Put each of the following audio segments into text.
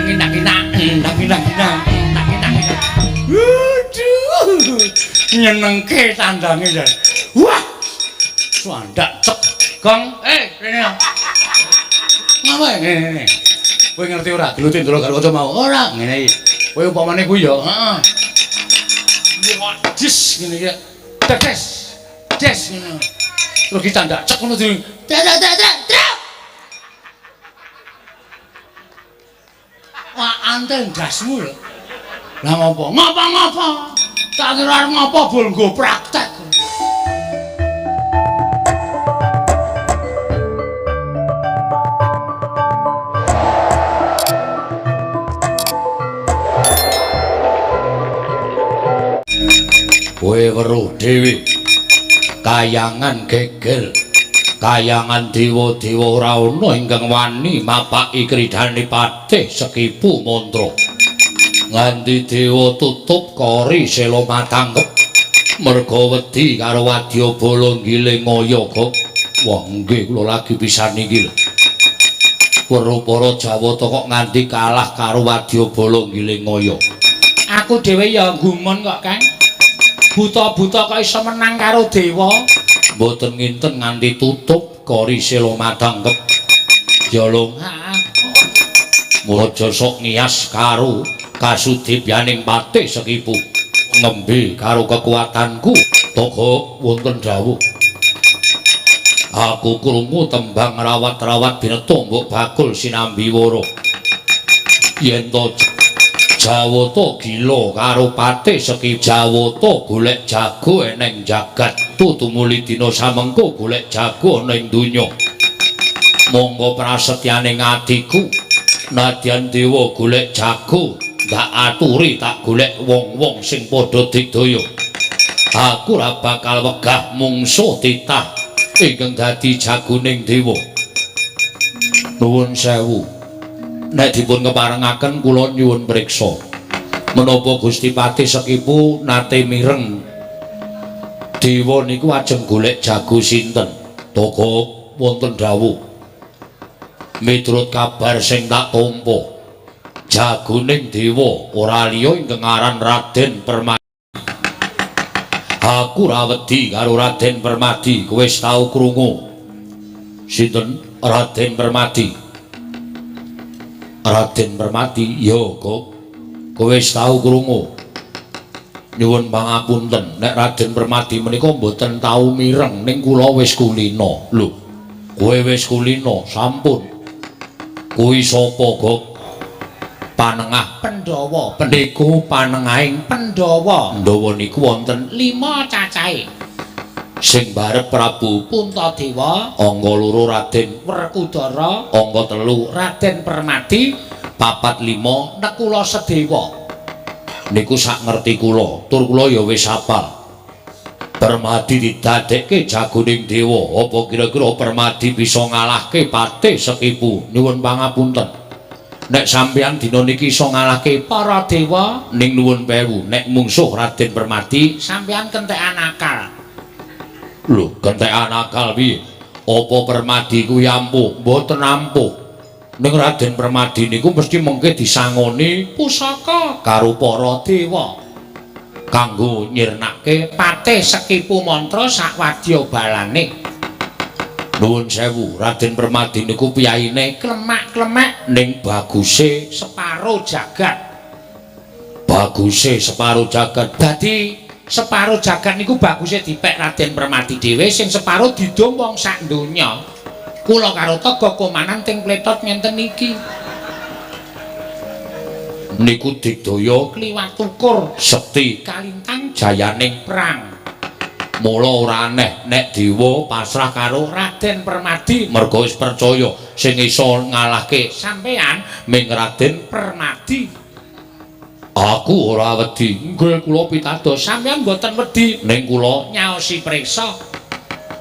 Nang nang nang nang nang nang nang. Waduh. Nyenengke tandange jan. Wah. Suandak cek gong. Rene. Ngapa ngene? Kowe ngerti ora gelute Ndara Garwaca mau? Ora, ngene iki. Kowe upamane kuwi ya, heeh. Wah, jis ngene iki. Des. Des ngene. Terus ki tandak cek ngono di. Trek trek trek trek. Wah, antel ndasmu lho. Lah ngopo? Ngopo-ngopo? Tak kira arep ngopo bol nggo praktek. Kowe weruh dhewe. Kayangan geger. Kayangan dewa-dewa ora ana ingkang wani mapaki kridhane Patih Sekipu Mantra. Nganti dewa tutup kori sela matangkep merga wedi karo wadyabala nggiling ayaga. Wah, nggih kula lagi pisan iki lho. Weruh para Jawata kok nganti kalah karo wadyabala nggiling aya. Aku dhewe ya gumun kok, Kang. Buta-buta kok iso menang karo dewa. Mboten nginten nganti tutup kori sela matangkep. Jalung, aja sok ngiyas karo kasudibyaning Patih Sekipu. Ngembe karo kekuatanku toko wonten dawuh. Aku krungu tembang rawat-rawat bineta mbok bakul sinambi wara. Yen to Jawata gila karo Patih Sekipu, Jawata golek jago eneng jagat tutumuli dina samengko golek jago ana ing donya. Monggo prasetyane atiku nadyan dewa golek jago ndak aturi tak golek wong-wong sing padha digdaya. Aku ora bakal wegah mungsuh titah ingkang dadi jagoning dewa. Nuwun sewu. Nek dipun keparengaken kula nyuwun priksa. Menapa Gusti Patih Sekipu nate mireng dewa niku ajeng golek jago sinten? Toko wonten dawuh. Miturut kabar sing tak tampa, jagoning dewa ora liya ingkang aran Raden Permadi. Aku ora wedi karo Raden Permadi, kowe wis tau krungu. Sinten Raden Permadi? Raden Permadi, ya kok. Kowe wis tau krungu. Nyuwun pangapunten, nek Raden Permadi menika mboten tau mireng ning kula wis kulina. Lho, kowe wis kulina, sampun. Kuwi sapa, Gok? Panengah Pandhawa. Niku panengahing Pandhawa. Pandhawa niku wonten 5 cacahe. Sing barep Prabu Puntadewa, angka 2 Raden Werkudara, angka 3 Raden Permadi, 4 5 Nekula Sedewa. Niku sak ngerti kula, tur kula ya wis hafal. Permadi didadekke jagoning dewa, apa kira-kira Permadi bisa ngalahke Patih Sekipu? Nyuwun pangapunten. Nek sampeyan dina niki iso ngalahke para dewa, ning nuwun pewu, nek mungsuh Raden Permadi sampeyan kentekan akal. Lho, kentekan akal piye? Apa Permadi kuwi ampuh? Mboten ampuh. Ning Raden Permadi niku mesti mengke disangoni pusaka karo para dewa kanggo nyirnake Patih Sekipu Mantra sak wadya balane. Nuwun sewu, Raden Permadi niku piyayine klemak-klemek ning baguse separo jagat. Baguse separo jagat. Dadi separo jagat niku baguse dipek Raden Permadi dhewe, sing separo didum wong sak donya. Kula karo Toga komanan ting pletot ngenten iki. Niku digdaya kliwat ukur sekti kalintang jayaning perang. Mula ora aneh nek dewa pasrah karo Raden Permadi, merga wis percaya sing iso ngalahke sampean ming Raden Permadi. Aku ora wedi. Nggih kula pitados, sampean mboten wedi ning kula nyaosi priksa.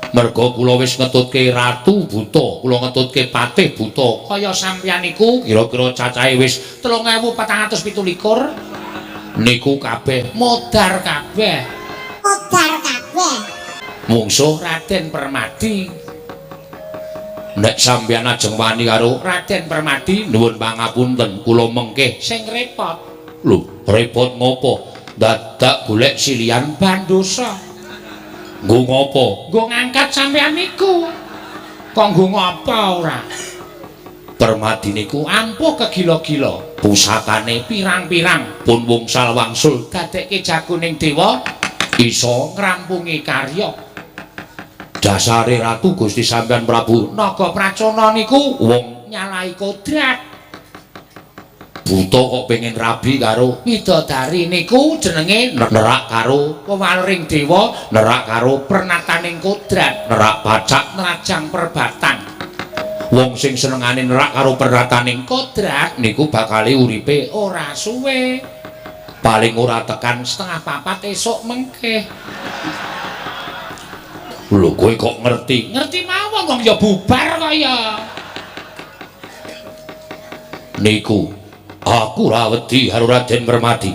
Merga kula wis ngetutke Ratu Buta, kula ngetutke Patih Buta. Kaya sampeyan niku kira-kira cacahe wis 3427. Niku kabeh modar kabeh. Modar kabeh. Mungsuh Raden Permadi. Nek sampeyan ajeng wani karo Raden Permadi, nuwun pangapunten kula mengke sing repot. Lho, repot ngopo? Dadak golek silian bandosa. Nggo ngopo? Nggo ngangkat sampeyan niku. Kok nggo ngopo ora? Permadi niku ampuh kegila-gila. Pusakane pirang-pirang pun wungsal wangsul dadekke jagoning dewa iso ngrampungi karya. Dasare Ratu Gusti sampeyan Prabu Naga Pracona niku wong nyalahi kodrat. Buta kok pengen rabi karo widodari niku jenenge nerak karo wewalering dewa, nerak karo pernataning kodrat, nerak pacak nerajang perbatang. Wong sing senengane nerak karo pernataning kodrat niku bakale uripe ora suwe. Paling ora tekan 3:30 esuk mengke. Lho, kowe kok ngerti? Ngerti mawon wong ya bubar kaya. Niku aku ora wedi karo Raden Permadi.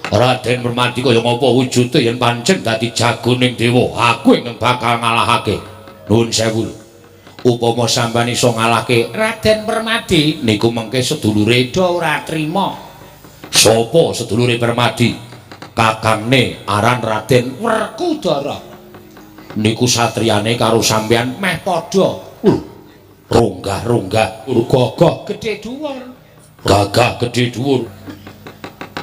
Raden Permadi kaya ngapa wujude yen pancen dadi jagoning dewa, aku ingkang bakal ngalahake. Nuwun sewu. Upama sampeyan iso ngalahke Raden Permadi niku mengke sedulure do ora trima. Sapa sedulure Permadi? Kakangne aran Raden Werkudara. Niku satriyane karo sampeyan meh padha. Runggah-runggah, gagah gedhe dhuwur. Gagah gedhe dhuwur.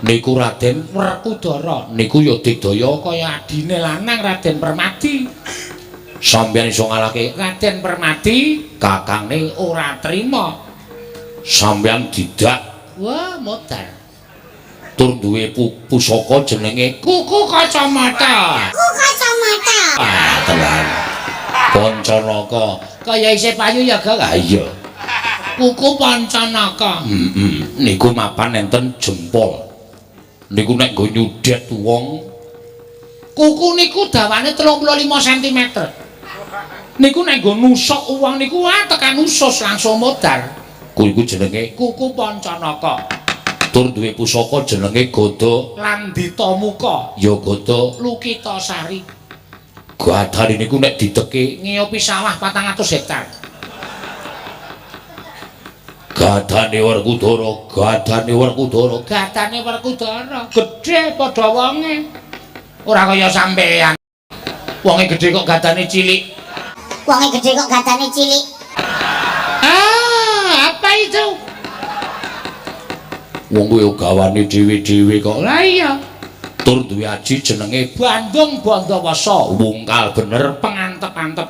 Niku Raden Werkudara niku ya digdaya kaya adine lanang Raden Permadi. Sampeyan iso ngalahke Raden Permadi, kakangne ora trima. Sampeyan didak, wah modar. Tur duwe pusaka jenenge kuku kacamata. Kuku kacamata. Ah, tenan. Pancanaka. Kaya isih payu ya, Gak? Ha iya. Kuku Pancanaka. Heeh. Niku mapan enten jempol. Niku nek nggo nyudet wong, kuku niku dawane 35 cm. Niku nek nggo nusuk wong niku wah tekan usus langsung modar. Kuwi iku jenenge kuku Pancanaka. Tur duwe pusaka jenenge Gada Landita Muka, ya Gada Lukitasari. Gadane niku nek dideke ngeopi sawah 400 hektar. Gadane Werkudara, gadane Werkudara, gadane Werkudara, gedhe padha wonge. Ora kaya sampean. Wonge gedhe kok gadane cilik. Wonge gedhe kok gadane cilik. Ah, apa itu? Wong kuwi gawane dhewe-dhewe kok. Lah iya. Tur duwe aji jenenge Bandung Bandawasa, wungkal bener pengantep-antep.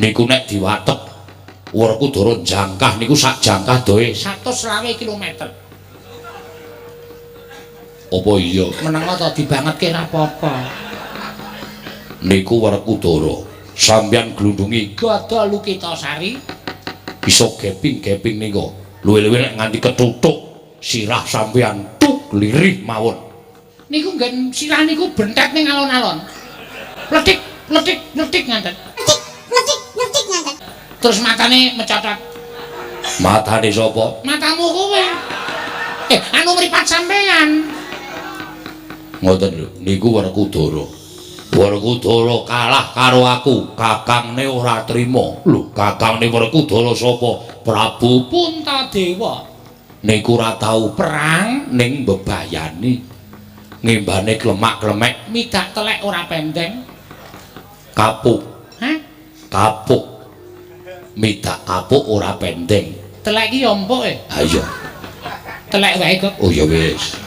Niku nek diwatek Werkudara jangkah niku sak jangkah doe 120 km. Apa iya? Menengo to dibangetke ra apa-apa. Niku Werkudara. Sampeyan glundungi Gada Lukitasari iso geping-geping niku. Luwih-luwih nek nganti ketutuk sirah sampeyan tuk lirih mawon. Niku nggen sirah niku bentet ning alon-alon. Pletik, pletik, pletik nganten. Pletik, pletik, pletik nganten. Terus matane mecotot. Matane sapa? Matamu kowe. Anu mripat sampean. Ngoten lho, niku Werkudara. Werkudara kalah karo aku, kakangne ora trima. Lho, kakangne Werkudara sapa? Prabu Puntadewa. Niku ora tau perang ning bebayani. Ngimbane klemak-klemek, midak telek ora pendeng. Kapuk. Hah? Kapuk. Midak kapuk ora pendeng. Telek iki ya empuk e. Ha iya. Telek wae kok. Oh ya wis.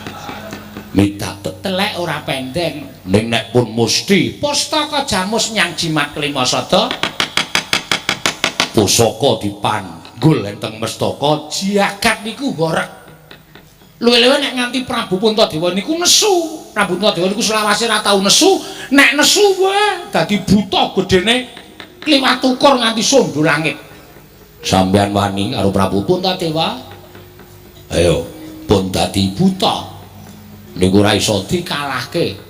Midak telek ora pendeng. Ning nek pun musti pustaka jamus nyang jimat kelima sada pusaka dipanggul enteng mestaka jagat niku horeg. Luwe-luwe nek nganti Prabu Puntadewa niku nesu. Prabu Puntadewa niku selawase ora tau nesu, nek nesu wae dadi buta gedene kliwat ukur nganti sondo langit. Sampeyan wani karo Prabu Puntadewa? Ayo, pun dadi buta. Niku ora iso dikalahke.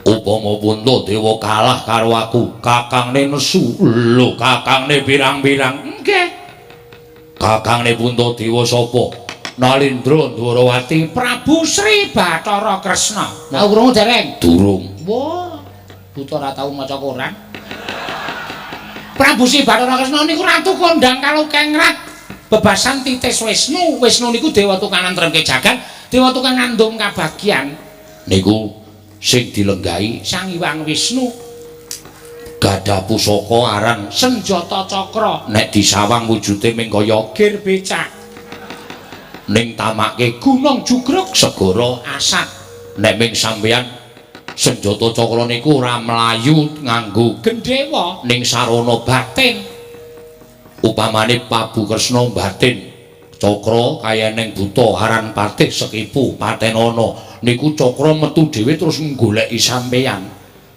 Upama Puntadewa kalah karo aku, kakangne nesu. Lho, kakangne pirang-pirang? Nggih. Kakangne Puntadewa sapa? Nalindra Ndwarawati Prabu Sri Bathara Kresna. Tau krungu dereng? Durung. Wah, buta ora tau maca koran. Prabu Sri Bathara Kresna niku ratu kondang kalukengrat bebasan titis Wisnu. Wisnu niku dewa tukang nantremke jagat, dewa tukang ngandung kabagyan. Niku sing dilenggahi Sang Hyang Wisnu. Gadah pusaka aran Senjata Cakra. Nek disawang wujude ming kaya gir becak. Ning tamake gunung jugruk segara asat. Nek ming sampeyan Senjata Cakra niku ora mlayu nganggo gendhewa ning sarana batin. Upamane Prabu Kresna batin cakra kaya ning buta aran Patih Sekipu patenana niku cakra metu dhewe terus nggoleki sampeyan.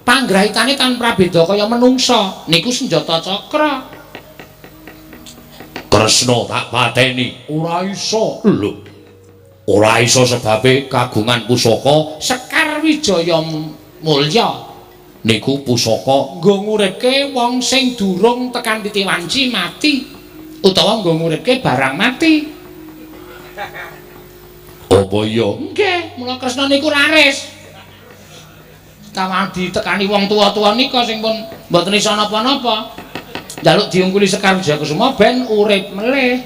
Panggrahitane tan prabeda kaya menungsa niku Senjata Cakra. Kresna tak pateni ora iso. Lho, ora iso sebabe kagungan pusaka Sekar Wijaya Mulya. Niku pusaka nggo nguripke wong sing durung tekan titi wanci mati utawa nggo nguripke barang mati. Apa iya? Nggih, mula Kresna niku laris. Tawang ditekani wong tua-tua nika sing pun mboten iso napa-napa. Njaluk diungkuli Sekar Wijaya Kusuma ben urip melih.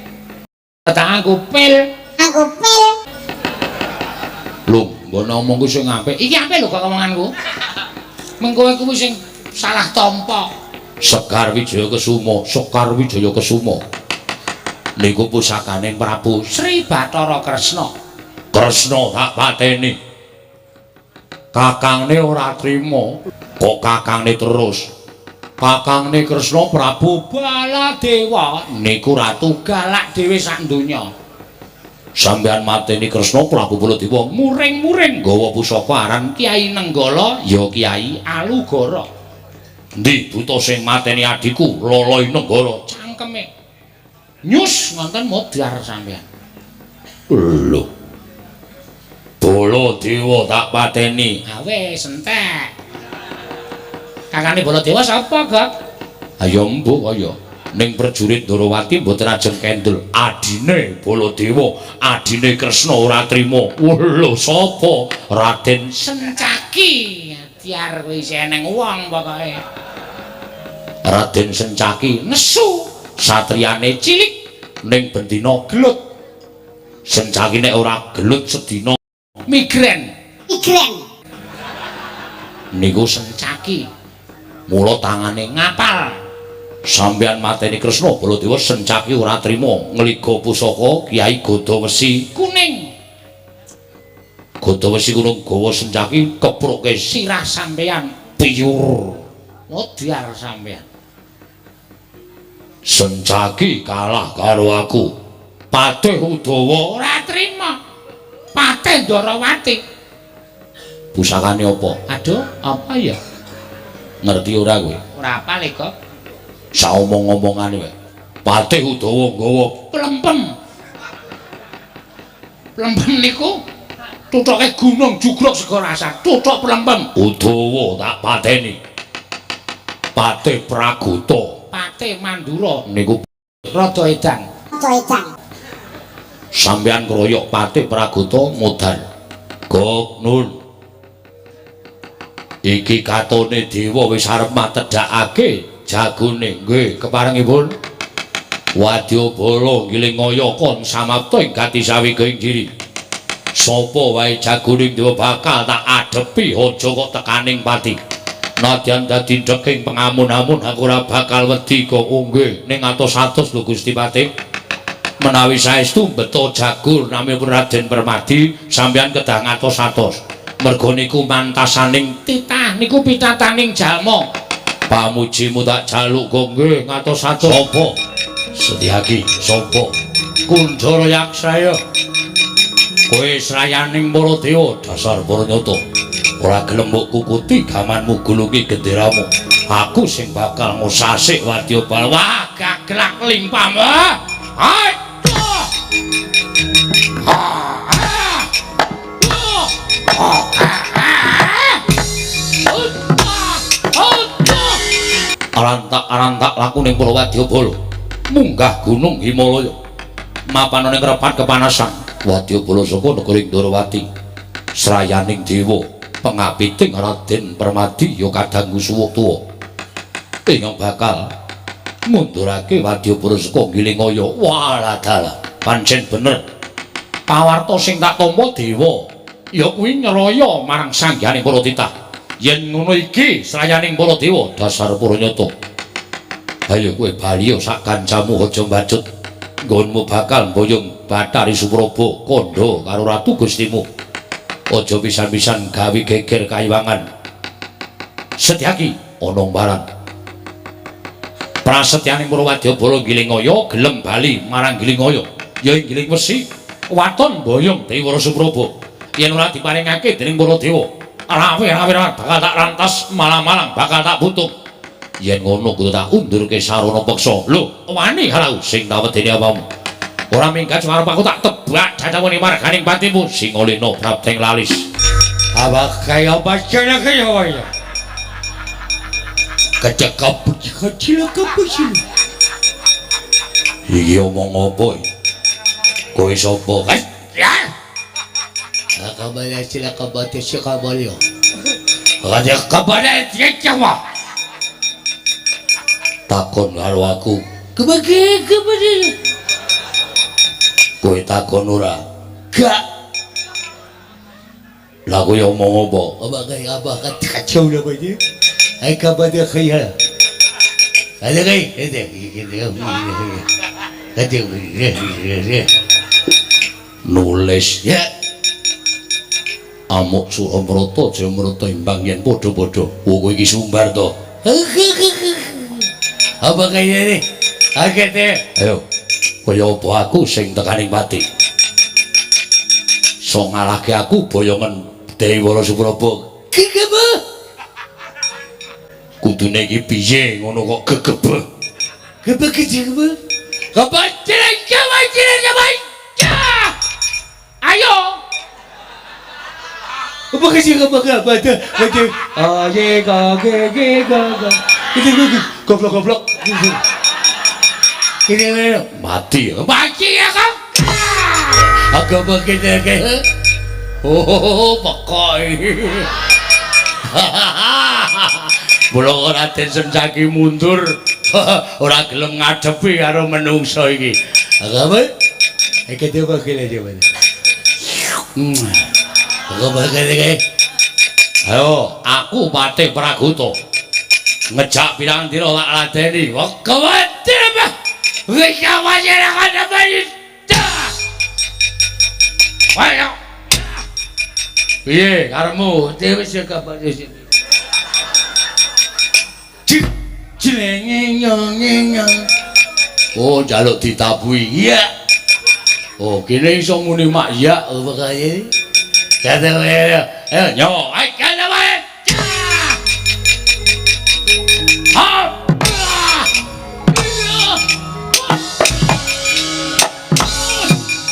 Tak anggo pil. Anggo pil. Lho, mbok omongku sing apik. Iki apik lho kok omonganku. Meng kowe kuwi sing salah tampa. Sekar Wijaya Kusuma, Sekar Wijaya Kusuma. Niku pusakane Prabu Sri Bathara Kresna. Kresna tak pateni. Kakangne ora trima. Kok kakangne terus? Kakangne Kresna Prabu Baladewa niku ratu galak dhewe sak donya. Sampeyan mateni Kresna Prabu Baladewa muring-muring nggawa pusaka aran Kyai Nenggala ya Kyai Alugara. Endi buta sing mateni adhiku Loloi Nenggala cangkeme. Nyus ngonten modar sampeyan. Lho. Baladewa tak pateni. Ha wis entek. Kakane Baladewa sapa, Gok? Ayo mbuh kaya ning prajurit Ndorowati mboten ajeng kendel. Adine Baladewa, adine Kresna ora trima. Lho sapa? Raden Sencaki. Diar kuwi isih eneng wong pokoke. Raden Sencaki nesu satriyane cilik ning bendina gelut. Sencaki nek ora gelut sedina migren. Migren. Niku Sencaki. Mula tangane ngapal. Sampeyan mateni Kresna Baladewa Sencaki ora trima ngliga pusaka Kyai Godawesi kuning. Godawesi kuning gawa Sencaki kepruke sirah sampeyan piyur. Modar sampeyan. Sencaki kalah karo aku. Patih Udawa ora trima. Patih Ndorowati. Pusakane apa? Aduh, apa ya? Ngerti ora kowe? Ora apal e, Gok. Saomong-omongane wae. Patih Udawa nggawa plempem. Plempem niku tuthoke gunung jugruk segara asat. Tuthuk plempem. Udawa tak pateni. Patih Pragota, Patih Mandura niku rada edan. Rada edan. Sampeyan kroyok Patih Pragota modar. Gok nun. Iki katone dewa wis arep matedhakake jagone. Nggih, keparengipun Wadyabala ngiling ngaya kon samapta ing gati sawiga ing giri. Sapa wae jagoning dewa bakal tak adepi aja kok tekaning pati. Nadyan dadi deking pengamun-amun aku ora bakal wedi kok. Nggih, ning atos-atos lho Gusti Patih. Menawi saestu beto jagur naminipun Raden Permadi sampeyan kedah ngatos-atos. Merga niku mantasaning titah niku pitataning jalma. Pamujimu tak jaluk kok nggih ngatos-atos. Sapa? Setyaki sapa? Kunjara Yaksaya. Kowe srayaning para dewa dasar para nyata. Ora gelem mbok kukuti gamanmu gulungi genderamu. Aku sing bakal ngusasik Wadyabala. Wah, gaglak limpahmu. Hai. Arantak-arantak laku ning para Wadyabala. Munggah gunung Himalaya. Mapan ning repat kepanasan. Wadyabala saka negara Ndorowati. Srayaning dewa pengapiting Raden Permadi ya kadangku suwuk tuwa. Ingkang bakal Mundurake wadyabala saka Gilingaya. Walah dalah, pancen bener. Pawarta sing tak tampa dewa ya kuwi nyeraya marang sanghyane para titah. Yen ngono iki srayaning para dewa dasar para nyata. Ayo kowe bali sak kancamu aja mbacut. Nggonmu bakal mboyong Bathari Supraba kandha karo Ratu Gustimu. Aja pisan-pisan gawe geger kayiwangan. Setyaki ana barang. Prasetyaning para wadyabala Gilingaya gelem bali marang Gilingaya. Ya ing Giling Wesi waton mboyong Dewa Supraba. Yen ora diparingake dening para dewa, rawe-rawe bakal tak rantas, malang-malang bakal tak butuh. Yen ngono kudu tak undurke sarana peksa. Lho, wani halau sing tak wedeni apamu. Ora minggat arep aku tak tebak cacamune marganing patimu Singalena prapteng lalis. Awak kaya bacana kaya waya. Kecekap kecil kecil. Iki omong apa iki? Kowe sapa? Ya. Kabale sila kabate sila kabalyo. Raja kabale sila. Takon karo aku. Kebagi kebagi. Kowe takon ora? Gak. Lah kowe omong apa? Apa kaya apa kacau lah ini. Ai kabate khaya. Ada kai? Ada. Ada. Nulis ya. Amuk Suramrata Jamrata imbang yen padha-padha. Oh kowe iki sumbar to. Apa kaya ini? Agete. Ayo. Kaya apa aku sing tekaning pati? So ngalahke aku boyongan Dewa Supraba. Gegebeh. Kudune iki piye ngono kok gegebeh? Gebeh gegebeh. Kebacire kebacire kebacire. Ayo. Apa kecil apa apa ada ada ah ye ga ge ge ga ga itu goblok goblok ini ini mati mati ya kan agak begini ke oh pokoi mula Raden Sencaki mundur ora gelem ngadepi karo menungso iki agak apa iki coba kene coba. Ayo, aku Patih Pragoto. Ngejak pirang dina tak ladeni. Piye karepmu? Wis kabar wis. Jenenge nyong. Oh, njaluk ditabuhi. Iya. Oh, kene iso muni mak ya apa kae? Ayo nyo, ayo kene wae. Ha!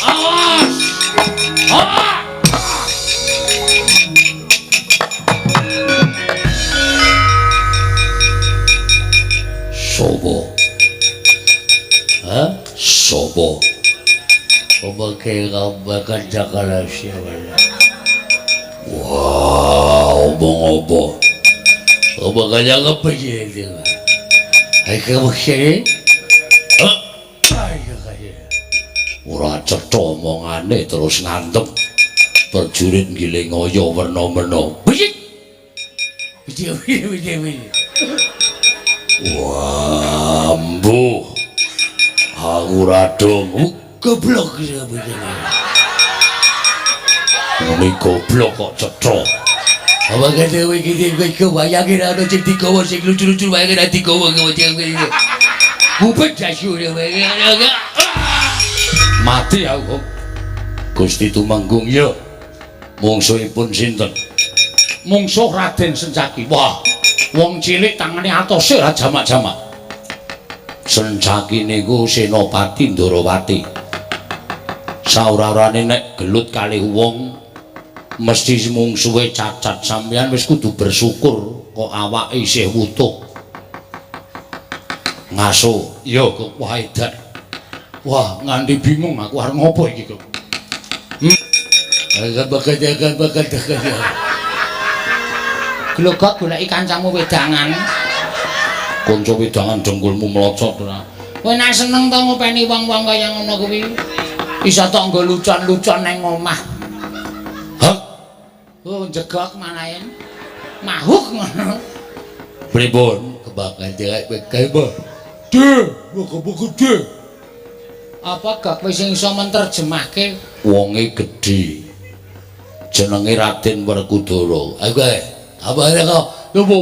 Awas! Ha! Sopo? Hah? Sopo? Opo kira bakal jakala siapa? Wah, omong apa? Apa kaya apa sih itu? Ayo kamu sini. Ayo kaya. Ora cetha omongane terus ngantem. Prajurit Gilingaya werna-werna. Bijik. Bijik, bijik, bijik. Wah, mbuh. Aku ora dong. Goblok sapa jenenge. Muni goblok kok cetha. Apa kate kowe iki kowe wayange ana sing digawa sing lucu-lucu wayange ra digawa kowe. Gubet jasu Mati aku. Gusti Tumenggung ya. Mungsuhipun sinten? Mungsuh Raden Sencaki. Wah, wong cilik tangane atose ora jamak-jamak. Sencaki niku Senopati Ndorowati. Saura-urane nek gelut kalih wong mesti mungsuhe cacat. Sampeyan wis kudu bersyukur kok awake isih wutuh. Ngaso, ya kok wah edan. Wah, nganti bingung aku arep ngopo iki kok. Glogok goleki kancamu wedangan. Kanca wedangan dengkulmu mlocot ora. Kowe nek seneng to ngopeni wong-wong kaya ngono kuwi. Isa tok nggo lucon-lucon nang omah. Hah? Oh, jegok malahen. Mahuk ngono. Pripun? Kebakan jelek bekel, Gede, gede. Apa gak kowe sing iso menterjemahke wonge gedhe. Jenenge Raden Werkudara. Aku ae. Apa kok? Lho, Bu.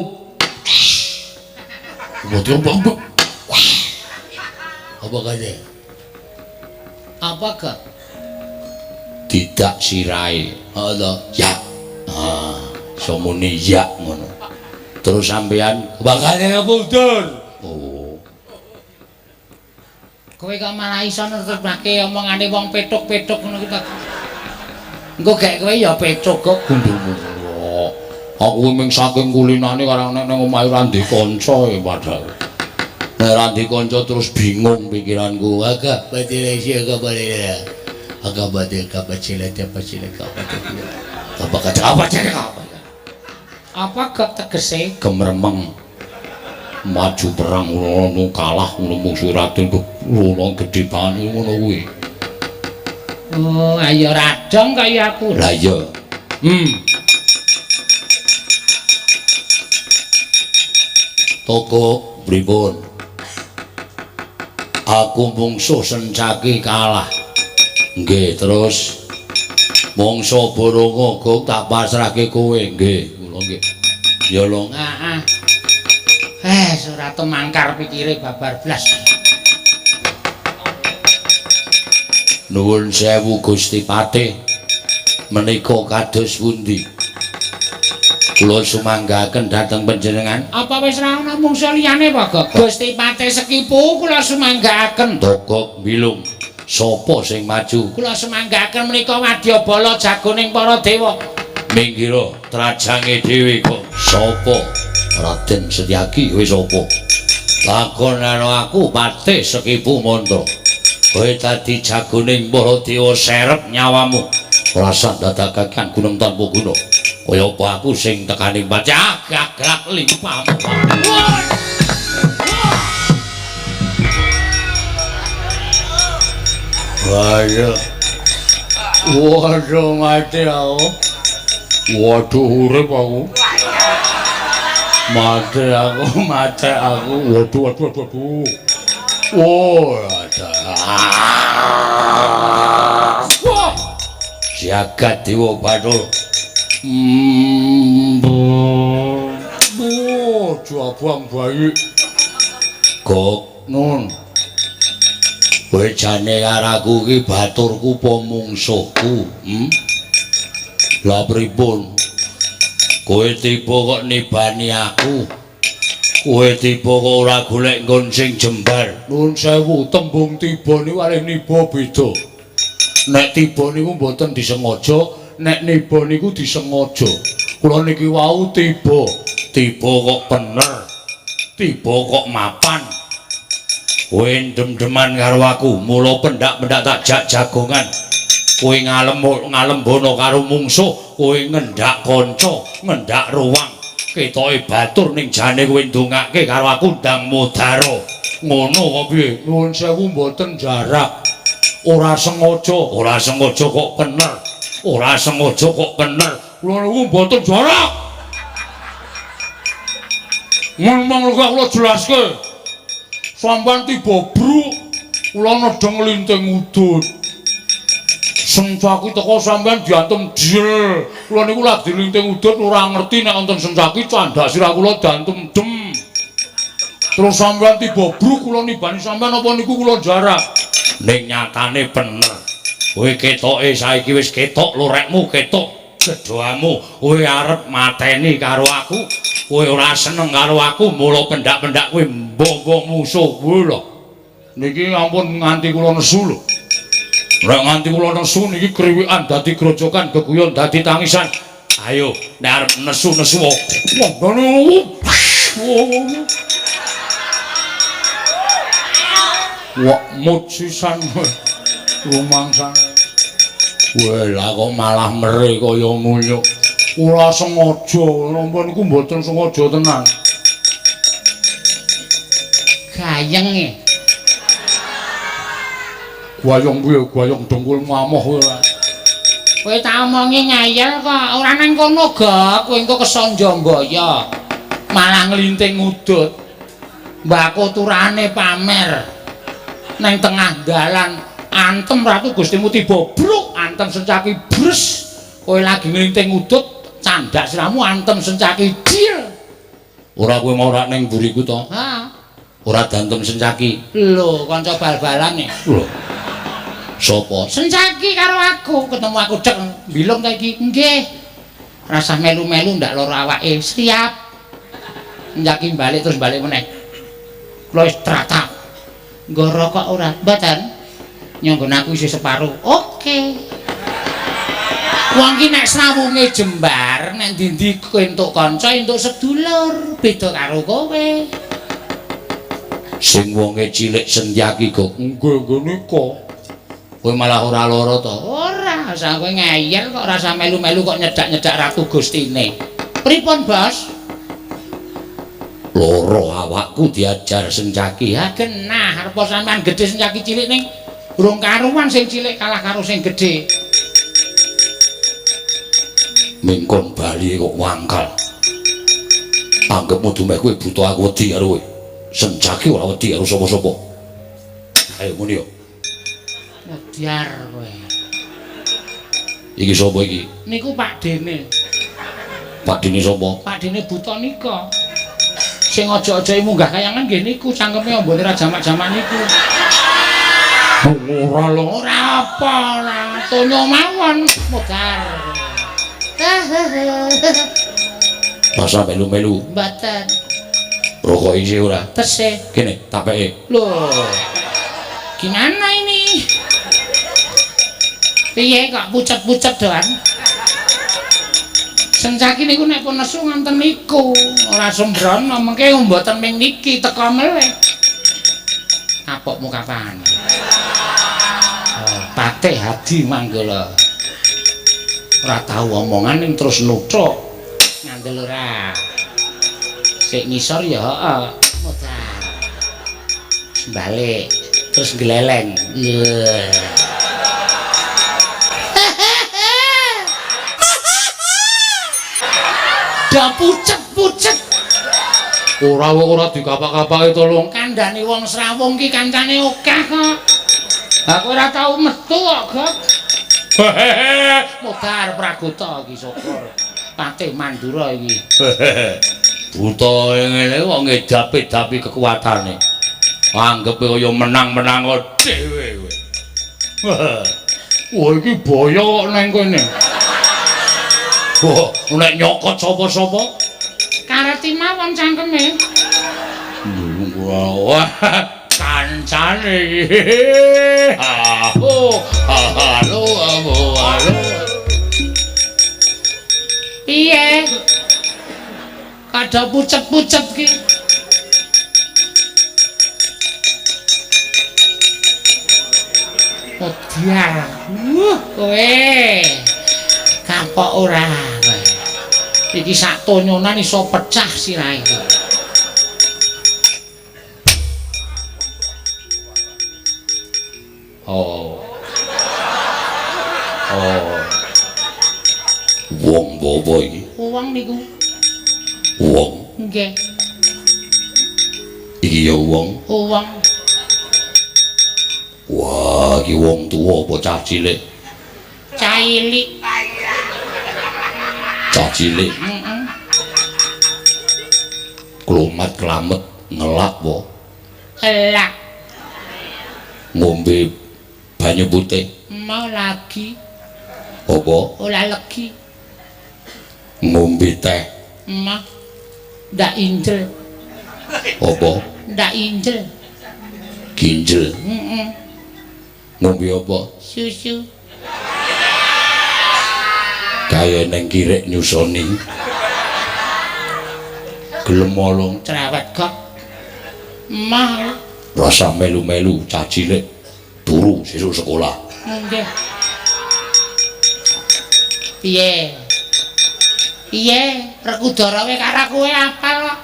Apa kate? Apa gak? Tidak sirahe. Oh to. Ya. Ah, iso muni ya ngono. Terus sampean Kebakane mundur. Oh. Kowe kok malah iso nerjemahke omongane wong petuk-petuk ngono ki ta. Engko gek kowe ya petuk kok gundulmu. Aku mung saking kulinane karang nek nang omahe ora ndek kanca ya padahal. Nek ora ndek kanca terus bingung pikiranku. Agak batire sia kabare. Agak batire kabacile tapacile kabacile. Apa kata apa cene apa? Apa gak tegese Gemremeng maju perang ngono kalah ngono mungsu Raden ngono gedhe banget ngono kuwi. Oh, ayo radong kaya aku. Lah iya. Toko pripun? Aku mungsuh Sencaki kalah. Nggih, terus mungsuh Boronga gok tak pasrahke kowe. Nggih, kula nggih. Ya lho. Heeh. Ora temangkar pikire babar blas. Nuwun sewu Gusti Patih. Menika kados pundi? Kula sumanggaken dhateng panjenengan. Apa wis ra ana mungsuh liyane apa, Gok? Gusti Patih Sekipu kula sumanggaken. Togok Bilung. Sapa sing maju? Kula sumanggaken menika wadyabala jagoning para dewa. Minggiro trajange dhewe kok. Sapa? Raden Setyaki wis sapa? Lakon karo aku Patih Sekipu Mantra. Kowe dadi jagoning para dewa serep nyawamu. Rasa dadakaken gunung tanpa guna. Kaya apa aku sing tekaning pacah gagrak limpamu. Waduh. Waduh mati aku. Waduh urip aku. Mati aku, mati aku. Waduh, waduh, waduh. Oh, ada. Jagat Dewa Bathara. Oh, jabang bayi. Gok nun. Kowe jane karo aku iki baturku apa mungsuhku? Lah pripun? Kowe tiba kok nibani aku. Kowe tiba kok ora golek nggon sing jembar. Nuwun sewu, tembung tiba niku kalih niba beda. Nek tiba niku mboten disengaja, nek niba niku disengaja. Kula niki wau tiba, tiba kok bener. Tiba kok mapan. Kowe ndem-deman karo aku, mula pendak-pendak tak jak jagongan. Kowe ngalembono karo mungsuh, kowe ngendak kanca, ngendak ruwang. Ketoke batur ning jane kowe ndongake karo aku ndang mudara. Ngono kok piye? Nuwun sewu mboten jarak. Ora sengaja, ora sengaja kok bener. Ora sengaja kok bener. Kula niku mboten jarak. Memang kula jelaske. Sampeyan tiba bruk, kula nedheng linting udut. Sencaki teko sampeyan diantem jel. Kula niku lagi linting udut ora ngerti nek wonten sencaki candhak sirah kula diantem dem. Terus sampeyan tiba bruk kula nibani sampeyan apa niku kula jarak. Ning nyatane bener. Kowe ketoke saiki wis ketok lorekmu, ketok gedhoamu. Kowe arep mateni karo aku. Kowe ora seneng karo aku, mula pendak-pendak kowe mbongkong musuh kowe lho. Niki ampun nganti kula nesu lho. Nek nganti kula nesu niki kriwikan dadi grojokan, geguyon dadi tangisan. Ayo, nek arep nesu-nesu. Wah, mut sisan rumangsane. Wah, lah kok malah mere kaya ngono. Ora sengaja, napa niku mboten sengaja tenan. Gayenge. Gayeng piye? Gayeng dengkul ngamoh ora. Kowe tak omongi ngeyel kok, ora nang kono, Gok. Kowe engko kesonjombaya. Malah nglinting udut. Mbako turane pamer. Nang tengah dalan antem Ratu Gustimu tiba bruk, antem Sencaki bres. Kowe lagi nglinting udut, candak siramu antem Sencaki dil. Ora kowe mau ora ning mburiku to? Ha. Ora dantem Sencaki. Lho, kanca bal-balan e. Lho. Sopo? Sencaki karo aku, ketemu aku cek bilung ta iki. Nggih. Rasah melu-melu ndak lara awake. Siap. Sencaki balik terus balik meneh. Kula wis tratap. Nggo rokok ora? Mboten. Nyanggon aku isih separo. Oke. Wong ki nek srawunge jembar, nek ndi-ndi entuk kanca, entuk sedulur, beda karo kowe. Sing wonge cilik Sencaki kok. Nggih, nggih nika. Kowe malah ora lara to? Ora, sak kowe ngeyel kok ora usah melu-melu kok nyedak-nyedak Ratu Gustine. Pripun, Bos? Loro awakku diajar Sencaki. Ha genah, arep sampean gedhe Sencaki cilik ning urung karuan sing cilik kalah karo sing gedhe. Mingkon bali kok wangkal. Anggepmu dumeh kowe buta aku wedi karo kowe. Sencaki ora wedi karo sapa-sapa. Ayo muni yo. Wediar kowe. Iki sapa iki? Niku Pak Dene. Pak Dene sapa? Pak Dene buta nika. Sing aja-aja munggah kayangan nggih niku cangkeme ambone ra jamak-jamak niku. Ora lho. Ora apa ora, tonyo mawon modar. Masa melu-melu? Mboten. Rokok isih ora? Tesih. Kene tapeke. Lho. Gimana ini? Piye kok pucet-pucet doan? Sencaki niku nek pun nesu ngonten niku, ora sembrono mengke mboten ming niki teka melih. Kapokmu kapan? Oh, Patih Hadi Manggala. Ora tau omongan ning terus nuthuk. Ngandel ora. Sik ngisor ya heeh. Modar. Balik terus gleleng. Iya. Dah pucet-pucet. Ora ora dikapak-kapake to, Lung. Kandhane wong srawung ki kancane akeh kok. Aku ora tau metu kok, Gok. Modar Pragota iki syukur. Patih Mandura iki. Buta ngene kok ngedapi-dapi kekuatane. Anggepe kaya menang-menang dhewe kowe. Wah iki boyo kok nang kene. Wah, nek nyokot sapa-sapa kareti mawon cangkeme. Wah, kancane iki. Oh, halo, halo. Piye? Kada pucet-pucet ki. Odiar. Kowe. Kapok ora kowe. Iki sak tonyonan iso pecah sirahe iki. Oh. Oh. Wong bobo iki. Wong niku. Wong. Nggih. Iki ya wong. Wong. Wah, iki wong tuwa apa cah cilik? Cah cilik. Cah cilik. Heeh. Klomat klamet ngelak po. Elak. Ngombe banyu putih. Mau lagi. Apa? Ora legi. Ngombe teh. Mah. Ndak injel. Apa? Ndak injel. Ginjel. Heeh. Ngombe apa? Susu. Kaya neng kirek nyusoni. Gelem olong cerewet kok. Mah. Rasa melu-melu cah cilik turu sesuk sekolah. Nggih. Piye? Piye? Rekudara kowe karo kowe apal kok.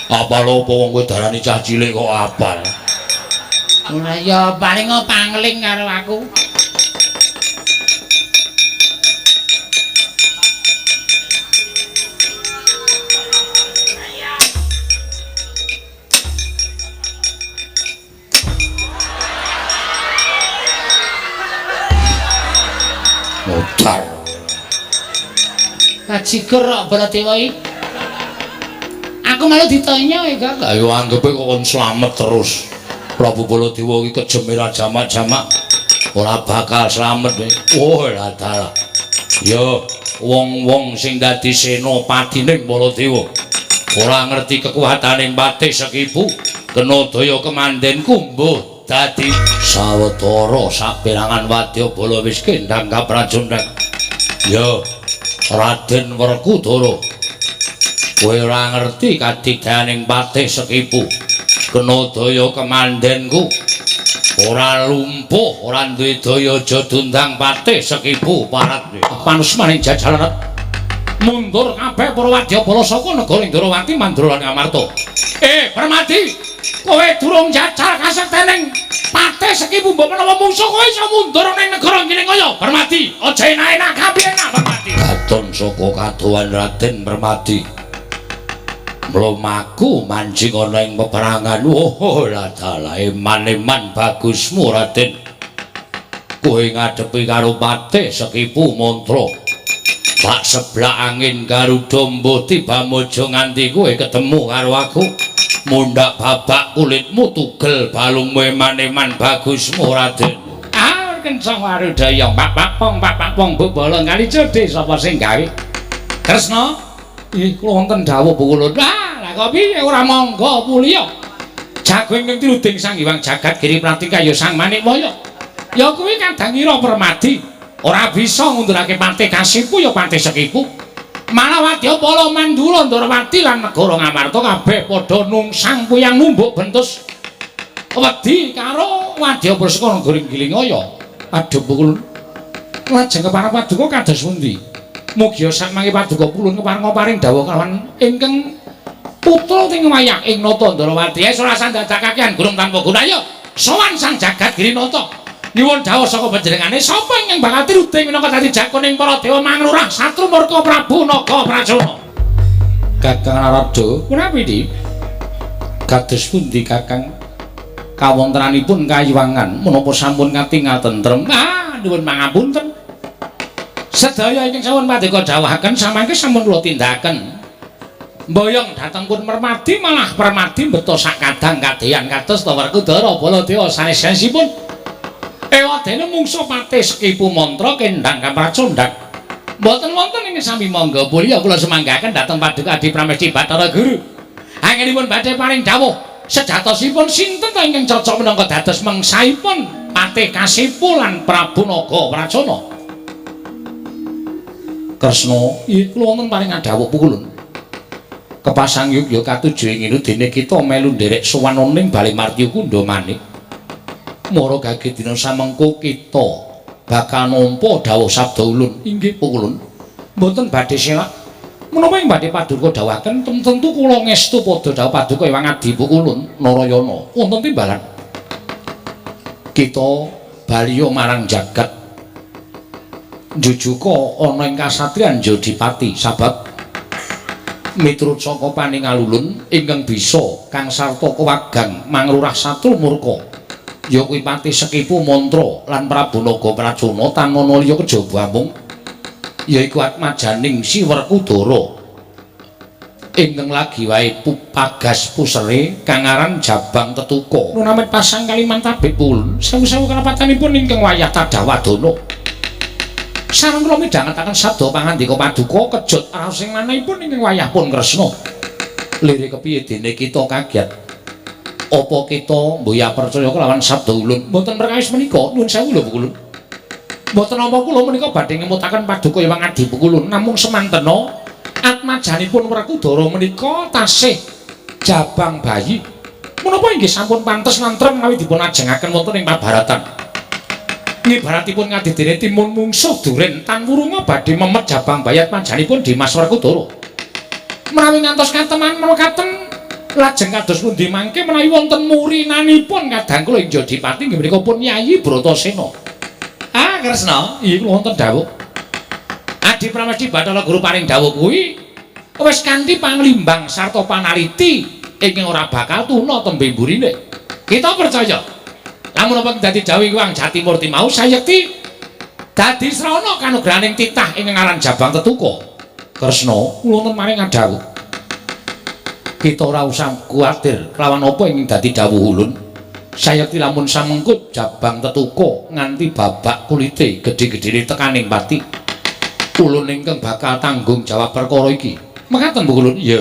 Apal apa wong kowe darani cah cilik kok apal. Ora ya paling pangling karo aku. Modar. Bajigur kok Baladewa iki. Aku malah ditanya ya, Kak. Lah yo anggepe kok kon slamet terus. Prabu Baladewa iki kejeme ra jamak-jamak ora bakal slamet. Oh, lah dalah. Yo wong-wong sing dadi senopatining Baladewa ora ngerti kekuataning Patih Sekipu, kena daya kemandenku mbuh dadi sawetara saperangan wadyabala wis kendhang kaprajundan. Yo Raden Werkudara, kowe ora ngerti kadigdayaning Patih Sekipu, kena daya kemandenku ora lumpuh, ora duwe daya aja dundang Patih Sekipu parat. Panusmaning jajalan mundur kabeh para wadyabala saka negara Ndrawati Mandra lan Ngamarta. Permadi, kowe durung jajal kasektening Patih Sekipu, mbok menawa mungsuh kowe iso mundur ning negara Ngiringkaya. Permadi, aja enak-enak kabeh enak Permadi. Katon saka kadohan Raden Permadi mlumaku mancing ana ing peperangan. Oh, lah dalah, eman-eman bagusmu Raden. Kowe ngadepi karo Patih Sekipu Mantra. Tak seblak angin Garuda mbuh tiba mojo nganti kowe ketemu karo aku. Mundhak babak kulitmu tugel balungmu, eman-eman bagusmu Raden. Ah, kencang warudaya pak pong pak pong bala kali jodhe sapa sing gawe? Kresna, ih kula wonten dawuh pukulun. Ah, lah kok piye ora monggo puliya. Jago ingkang tiruding Sang Hyang Jagat Giri Pratika ya Sang Manikwaya. Ya kuwi kadang ngira Permadi ora bisa ngundurake Patih Kasipu ya Patih Sekipu. Malah wadyabala Mandura Ndrawati lan negara Ngamarta kabeh padha nungsang puyang numbuk bentus wedi karo wadyabala saka negara Nggilingaya. Aduh pukulun. Lajeng kepareng paduka kados pundi? Mugia sakmangke paduka pulun kepareng paring dawuh kalawan ingkang putra ting wayah ing Nata Ndrawati. Wis ora sandadak kakean gurung tanpa guna. Ayo sowan Sang Jagat Girinata. Nyuwun dawuh saka panjenengane sapa ingkang bakal tiruding minangka dadi jagoning para dewa manglurah satru murka Prabu Naga Pracona. Kakang Narada, punapi di? Kados pundi Kakang? Kawontenanipun kayiwangan menapa sampun katingal tentrem? Ah, nyuwun pangapunten. Sedaya ingkang sampun paduka dawuhaken samangke sampun kula tindakaken. Mboyong dhateng pun Permadi malah Permadi mbeta sakadang kadeyan kados ta Werkudara Baladewa sanes-sanesipun. Ewadene mungsuh Patih Sekipu Mantra kendhang kapracondhang. Mboten wonten ing sami mangga pulya kula semanggaken dhateng paduka Adi Pramesti Bathara Guru. Angenipun badhe paring dawuh sejatosipun sinten ta ingkang cocok minangka dados mangsaipun Patih Kasipu lan Prabu Naga Pracona. Kresna, ih kula wonten paring dawuh pukulun. Kepasang yugya katuju ing dene kita melu nderek sowan ning Bale Martya Kundha manik. Mara gage dina samengko kita bakal nampa dawuh sabda ulun. Inggih pukulun. Mboten badhe selak. Menapa ing badhe paduka dawuhaken tentu kula ngestu padha dawuh paduka Hyang Adi pukulun Narayana. Wonten timbalan. Kita baliya marang jagat. Njujuka ana ing kasatriyan Jodipati sabab miturut saka paningalulun ingkang bisa kang sarta kewagang manglurah satru murka. Ya kuwi Patih Sekipu Mantra lan Prabu Naga Pracona tanana liya kejaba amung yaiku atmajaning Si Werkudara ingkang lagi wae pupagas pusere kang aran Jabang Tetuka. Lunamit pasang kaliman tabik pulun sewu-sewu kerapatanipun ingkang wayah tadawadana. Sareng kula midhangetaken sabda pangandika paduka kejut raos sing manahipun ingkang wayah pun Kresna. Lire kepiye dene kita kaget? Apa kita mboya percaya kelawan sabda ulun? Mboten perkawis menika, nuwun sewu lho pukulun. Mboten napa kula menika badhe ngemutaken paduka Hyang Adi pukulun, namung semantena atmajanipun Werkudara menika tasih jabang bayi. Menapa inggih sampun pantes lantrem menawi dipun ajengaken wonten ing pabaratan. Ngibaratipun ngadidene timun mungsuh duren tan wurunga badhe memet jabang bayi atmajanipun Dimas Werkudara. Menawi ngantos kateman mekaten Lajeng kados pundi mangke menawi wonten murinanipun kadang kula ing Jodipati inggih menika pun Yayi Bratasena. Ah, Kresna, iya kula wonten dawuh. Adi Pramesti Bathara Guru paring dawuh kuwi wis kanthi panglimbang sarta panaliti ingkang ora bakal tuna tembe mburine. Kita percaya. Lamun apa dadi dawuh Hyang Jatimurti mau sayekti dadi srana kanugrahaning titah ingkang aran Jabang Tetuka. Kresna, kula wonten maring adhawuh. Kita ora usah kuwatir kelawan apa ing dadi dawuh ulun. Sayekti lamun samengkut Jabang Tetuka nganti babak kulite gedhe-gedhene tekaning pati. Ulun ingkang bakal tanggung jawab perkara iki. Mekaten Bu Ulun? Iya.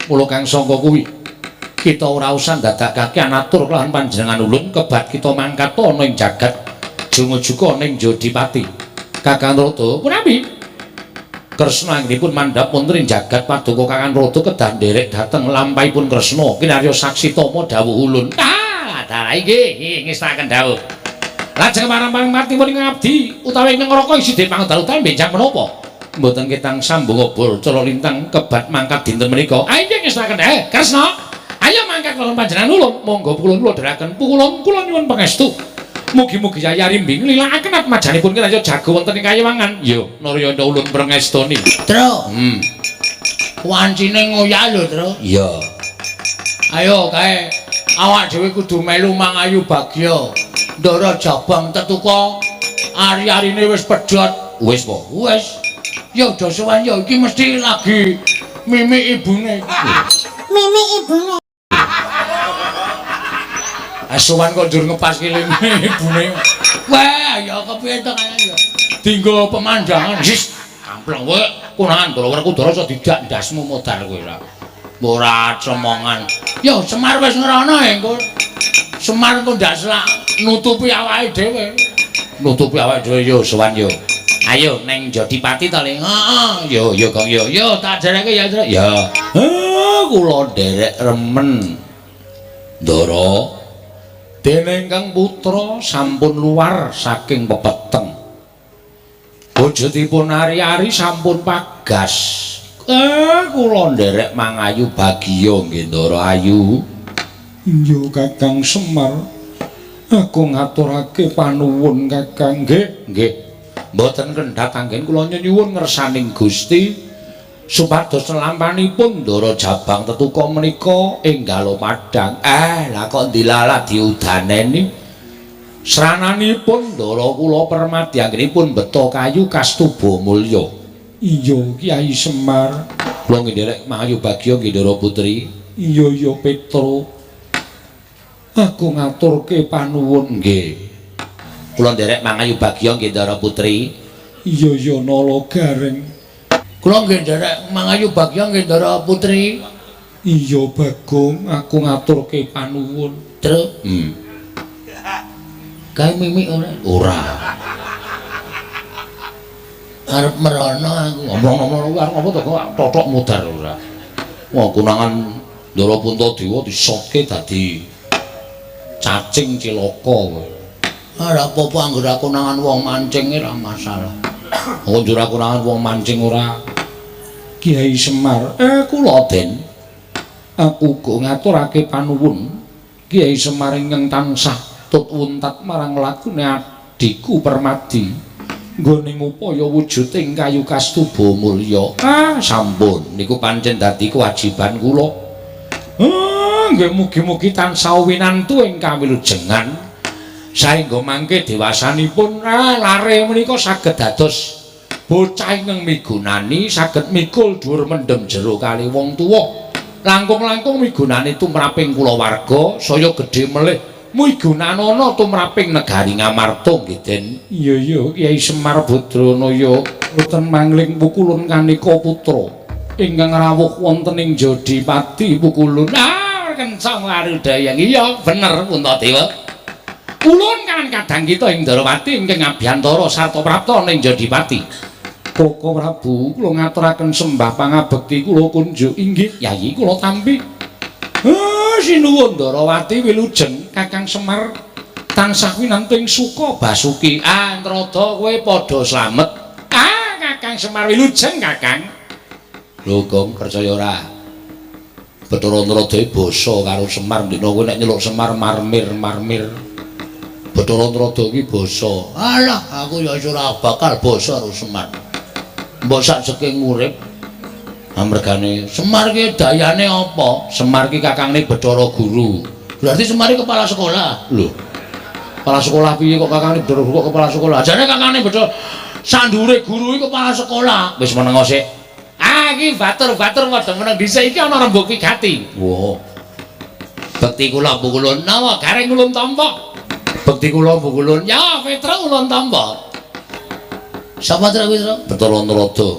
Mula kang sangka kuwi kita ora usah ndadakake anatur kelawan panjenengan ulun kebat kita mangkat ana ing jagat jungujuka ning Jodipati. Kakang Rada punapi? Kresna anggenipun mandhap wonten ing jagat paduka Kakang Rada kedah nderek dhateng lampahipun Kresna kinarya saksi tama dawuh ulun. Ah, dalah inggih ngestaken dawuh. Lajeng marang mati pun ngabdi utawi ing neraka isi pangdalu benjang menapa? Mboten ketang sambung obor cala lintang kebat mangkat dinten menika. Ah inggih ngestaken. Kresna, ayo mangkat kula panjenengan ulun. Monggo kula kula dherekaken pukulun kula nyuwun pangestu. Mugi-mugi Yayi Arimbing nglilakaken atmajanipun kinarya jago wonten ing kayewangan. Yo, Narayana ulun prengestoni. Tru. Wancine ngoyak lho, Tru. Iya. Ayo kae awak dhewe kudu melu mangayu bagya. Ndara Jabang Tetuka ari-arine wis pedhot. Wis po? Wis. Ya udah sowan ya iki mesti lagi mimik ibune. Mimik ibune. Asuwan kok njur ngepaske ibune. Wah, ya kepiye to kaya ya. Dinggo pemandangan. Sis, kampleng kowe konangan Ndara Werkudara iso didak ndasmu modar kowe ora. Ora cemongan. Ya Semar wis ngrono engko. Semar engko ndak selak nutupi awake dhewe. Nutupi awake dhewe yo sowan yo. Ayo neng Jodipati to, Le. Heeh. Yo yo Gong yo. Yo tak dereke ya, Tru. Ya. Kula nderek remen. Ndara dene ingkang putra sampun luar saking pepeteng. Bojotipun ari-ari sampun pagas. Kula nderek mangayu bagya nggih Ndara Ayu. Iya Kakang Semar. Aku ngaturake panuwun Kakang nggih. Nggih. Mboten kendhat anggen kula nyuwun ngersaning Gusti supados lampanipun Ndara Jabang Tetuka menika enggal padhang. Lah kok ndilalah diudaneni. Srananipun Ndara kula Permadi anggenipun beto kayu kastuba mulya. Iya Kyai Semar. Kula nggih nderek mangayu bagya nggih Ndara Putri. Iya ya Petro. Aku ngaturke panuwun nggih. Kula nderek mangayu bagya nggih Ndara Putri. Iya ya Nala Gareng. Kula nggih nderek mangayu bagya nggih Ndara Putri. Iya Bagong, aku ngaturke panuwun. Tru. Kae mimik ora? Ora. Arep merono aku. Ngomong-ngomong arep apa to kok totok mudar ora. Wah konangan Ndara Puntadewa disotke dadi cacing cilaka kowe. Ora apa-apa anggere aku konangan wong mancing ora masalah. Oh njur aku konangan wong mancing ora. Kiai Semar, kula Den. Aku uga ngaturake panuwun Kiai Semar ingkang tansah tut wuntat marang lakune adhiku Permadi. Nggone ngupaya wujuding kayu kastuba mulya. Ah, sampun niku pancen dadi kewajiban kula. Nggih mugi-mugi tansah winantu ing kawilujengan. Saengga mangke dewasanipun lare menika saged dados bocah ingkang migunani, saged mikul dhuwur mendem jero kali wong tuwa. Langkung-langkung migunani tumraping kulawarga saya gedhe melih migunanana tumraping negari Ngamarta nggih Den. Iya iya Kyai Semar Badranaya boten mangling pukulun kanika putra ingkang rawuh wonten ing Jodipati pukulun. Ah kencang arudaya. Iya bener Puntadewa. Ulun kan kadang kita ing Ndarawati ingkang ngabiyantara sarta prapta ning Jodipati. Koko Prabu kula ngaturaken sembah pangabekti kula kunjuk inggih Yayi kula tampi. Sinuwun Ndarawati wilujeng Kakang Semar tansah winantu ing suka basuki. Ah Nrada kowe padha slamet. Ah Kakang Semar wilujeng Kakang. Lho Gong percaya ora? Bathara Narada basa karo Semar ndekno kowe nek nyeluk Semar marmir-marmir. Bathara Narada iki basa. Alah, aku ya ora bakal basa karo Semar. Mbok sak jeking urip amergane Semar ki dayane apa? Semar ki kakangne Bathara Guru. Berarti Semar ki kepala sekolah. Lho. Kepala sekolah piye kok kakangne Bathara Guru kok kepala sekolah? Jane kakangne Bathara sandure guru iki kepala sekolah. Wis menengo sik. Ah iki batur-batur padha meneng dhisik iki ana rembug wigati. Wah. Bekti kula Pukulun nawa gareng ulun tampa. Bekti kula Pukulun. Ya Petruk ulun tampa. Sapa truk kuwi, Truk? Bathara Narada.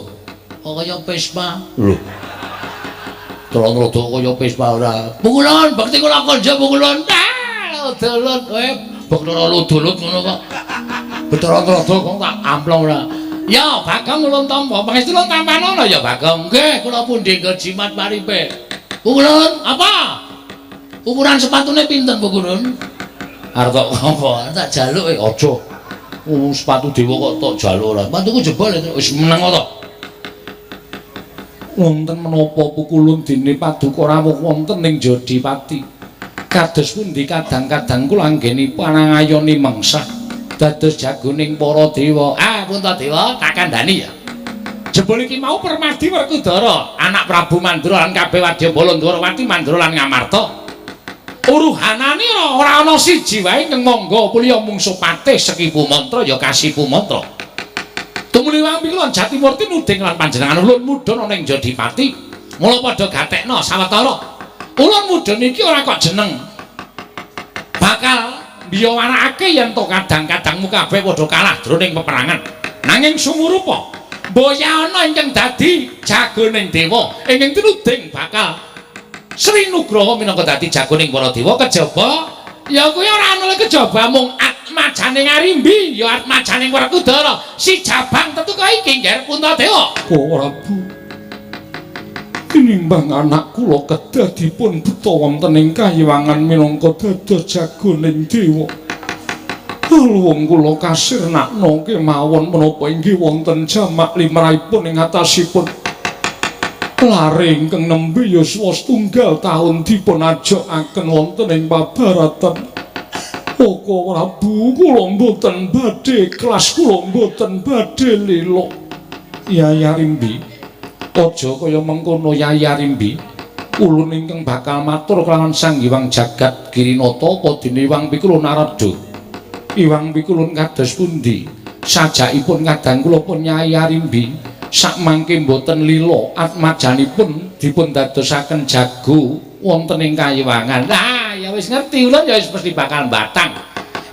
Kok kaya Vespa. Lho. Bathara Narada kaya Vespa ora. Pukulun, bekti kula konjo Pukulun. Ah, dolut kowe Bathara ludulut ngono kok. Bathara Narada kok tak amplong ora. Ya, Bagong ulun tampa. Pangestu ulun tampanono ya, Bagong. Nggih, kula pundi nggo jimat paripe. Pukulun, apa? Ukuran sepatune pinten, Pukulun? Arep tok apa? Tak jaluk e aja. Sepatu dewa kok tok jaluk ora. Sepatuku jebol wis meneng to. Wonten menapa Pukulun dene paduka rawuh wonten ing Jodipati? Kados pundi kadang-kadang kula anggenipun angayoni mengsah dados jagoning para dewa. Ah, Puntadewa, tak kandhani ya. Jebul iki mau Permadi Werkudara, anak Prabu Mandra lan kabeh wadyabala Ndwarawati Mandra lan Ngamarta. Uruhanane ora ana siji wae ingkang mangga puliya mungsuh patih Sekipu Mantra ya Kasipu Mantra. Tumuli wampi lan Jatimurti nuding lan panjenengan ulun mudhun ana ing Jodipati. Mula padha gatekna sawetara. Ulun mudhun iki ora kok jeneng. Bakal biyawarakake yen to kadang-kadangmu kabeh padha kalah jroning peperangan. Nanging sumurupa mboya ana ingkang dadi jagoning dewa ingkang tinuding bakal Sri Nugraha minangka dadi jagoning para dewa kejaba ya kuwi ora ana kejaba mung atmajaning Arimbi ya atmajaning Werkudara si Jabang tetuka iki Ngger Puntadewa. Prabu, tinimbang anak kula kedah dipun beto wonten ing kayiwangan minangka dados jagoning dewa. Luwung kula kasirnakna kemawon menapa inggih wonten jamak limrahipun ing atasipun lare ingkang nembe yuswa setunggal taun dipun ajokaken wonten ing pabaratan. Koko Prabu, kula mboten badhe ikhlas, kula mboten badhe lila. Yai Arimbi, aja kaya mengkono Yai Arimbi. Ulun ingkang bakal matur kelawan Sang Hyang Jagat Girinata apa dene Iwang Pikulun Narada. Iwang Pikulun kados pundi? Sajakipun kadang kula pun Yai Arimbi sakmangke mboten lila atmajanipun dipun dadosaken jago wonten ing kayiwangan. Lah ya wis ngerti ulun ya wis mesti bakal batang.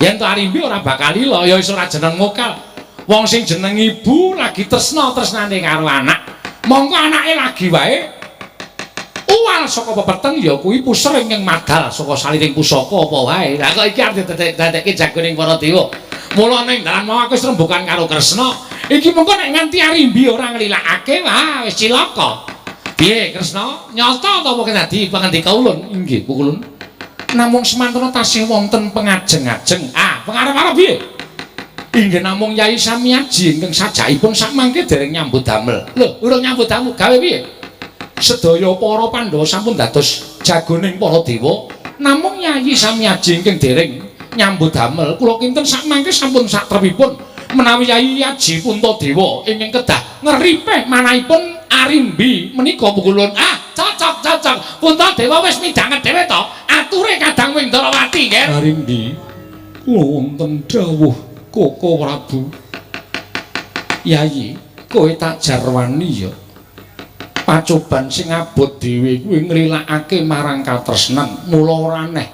Yen to Arimbi ora bakal lila ya wis ora jeneng mokal. Wong sing jeneng ibu lagi tresna tresnane karo anak. Mongko anake lagi wae uwal saka pepeteng ya kuwi puser ingkang madal saka saliring pusaka apa wae. Lah kok iki arep didadekke jagoning para dewa. Mula ning dalan mau aku wis rembukan karo Kresna. Iki mengko nek nganti Arimbi ora nglilakake, wah wis cilaka. Piye Kresna? Nyata ta apa dadi pangandika ulun? Inggih, Pukulun. Namung semantana tasih wonten pengajeng-ajeng. Ah, pengarep-arep piye? Inggih namung Yai Samiaji ingkang sajakipun sakmangke dereng nyambut damel. Lho, urung nyambut damel gawe piye? Sedaya para Pandhawa sampun dados jagoning para dewa, namung Yai Samiaji ingkang dereng nyambut damel. Kula kinten sakmangke sampun satrepipun menawi Yai Aji Puntadewa ingkang kedah ngeripeh manahipun Arimbi menika Pukulun. Ah, cocok cocok. Puntadewa wis midhanget dhewe to. Ature kadang Windrawati, Nger. Arimbi, kula wonten dawuh Koko Prabu. Yai, kowe tak jarwani ya. Pacoban sing abot dhewe kuwi nglilakake marang katresnan. Mula ora aneh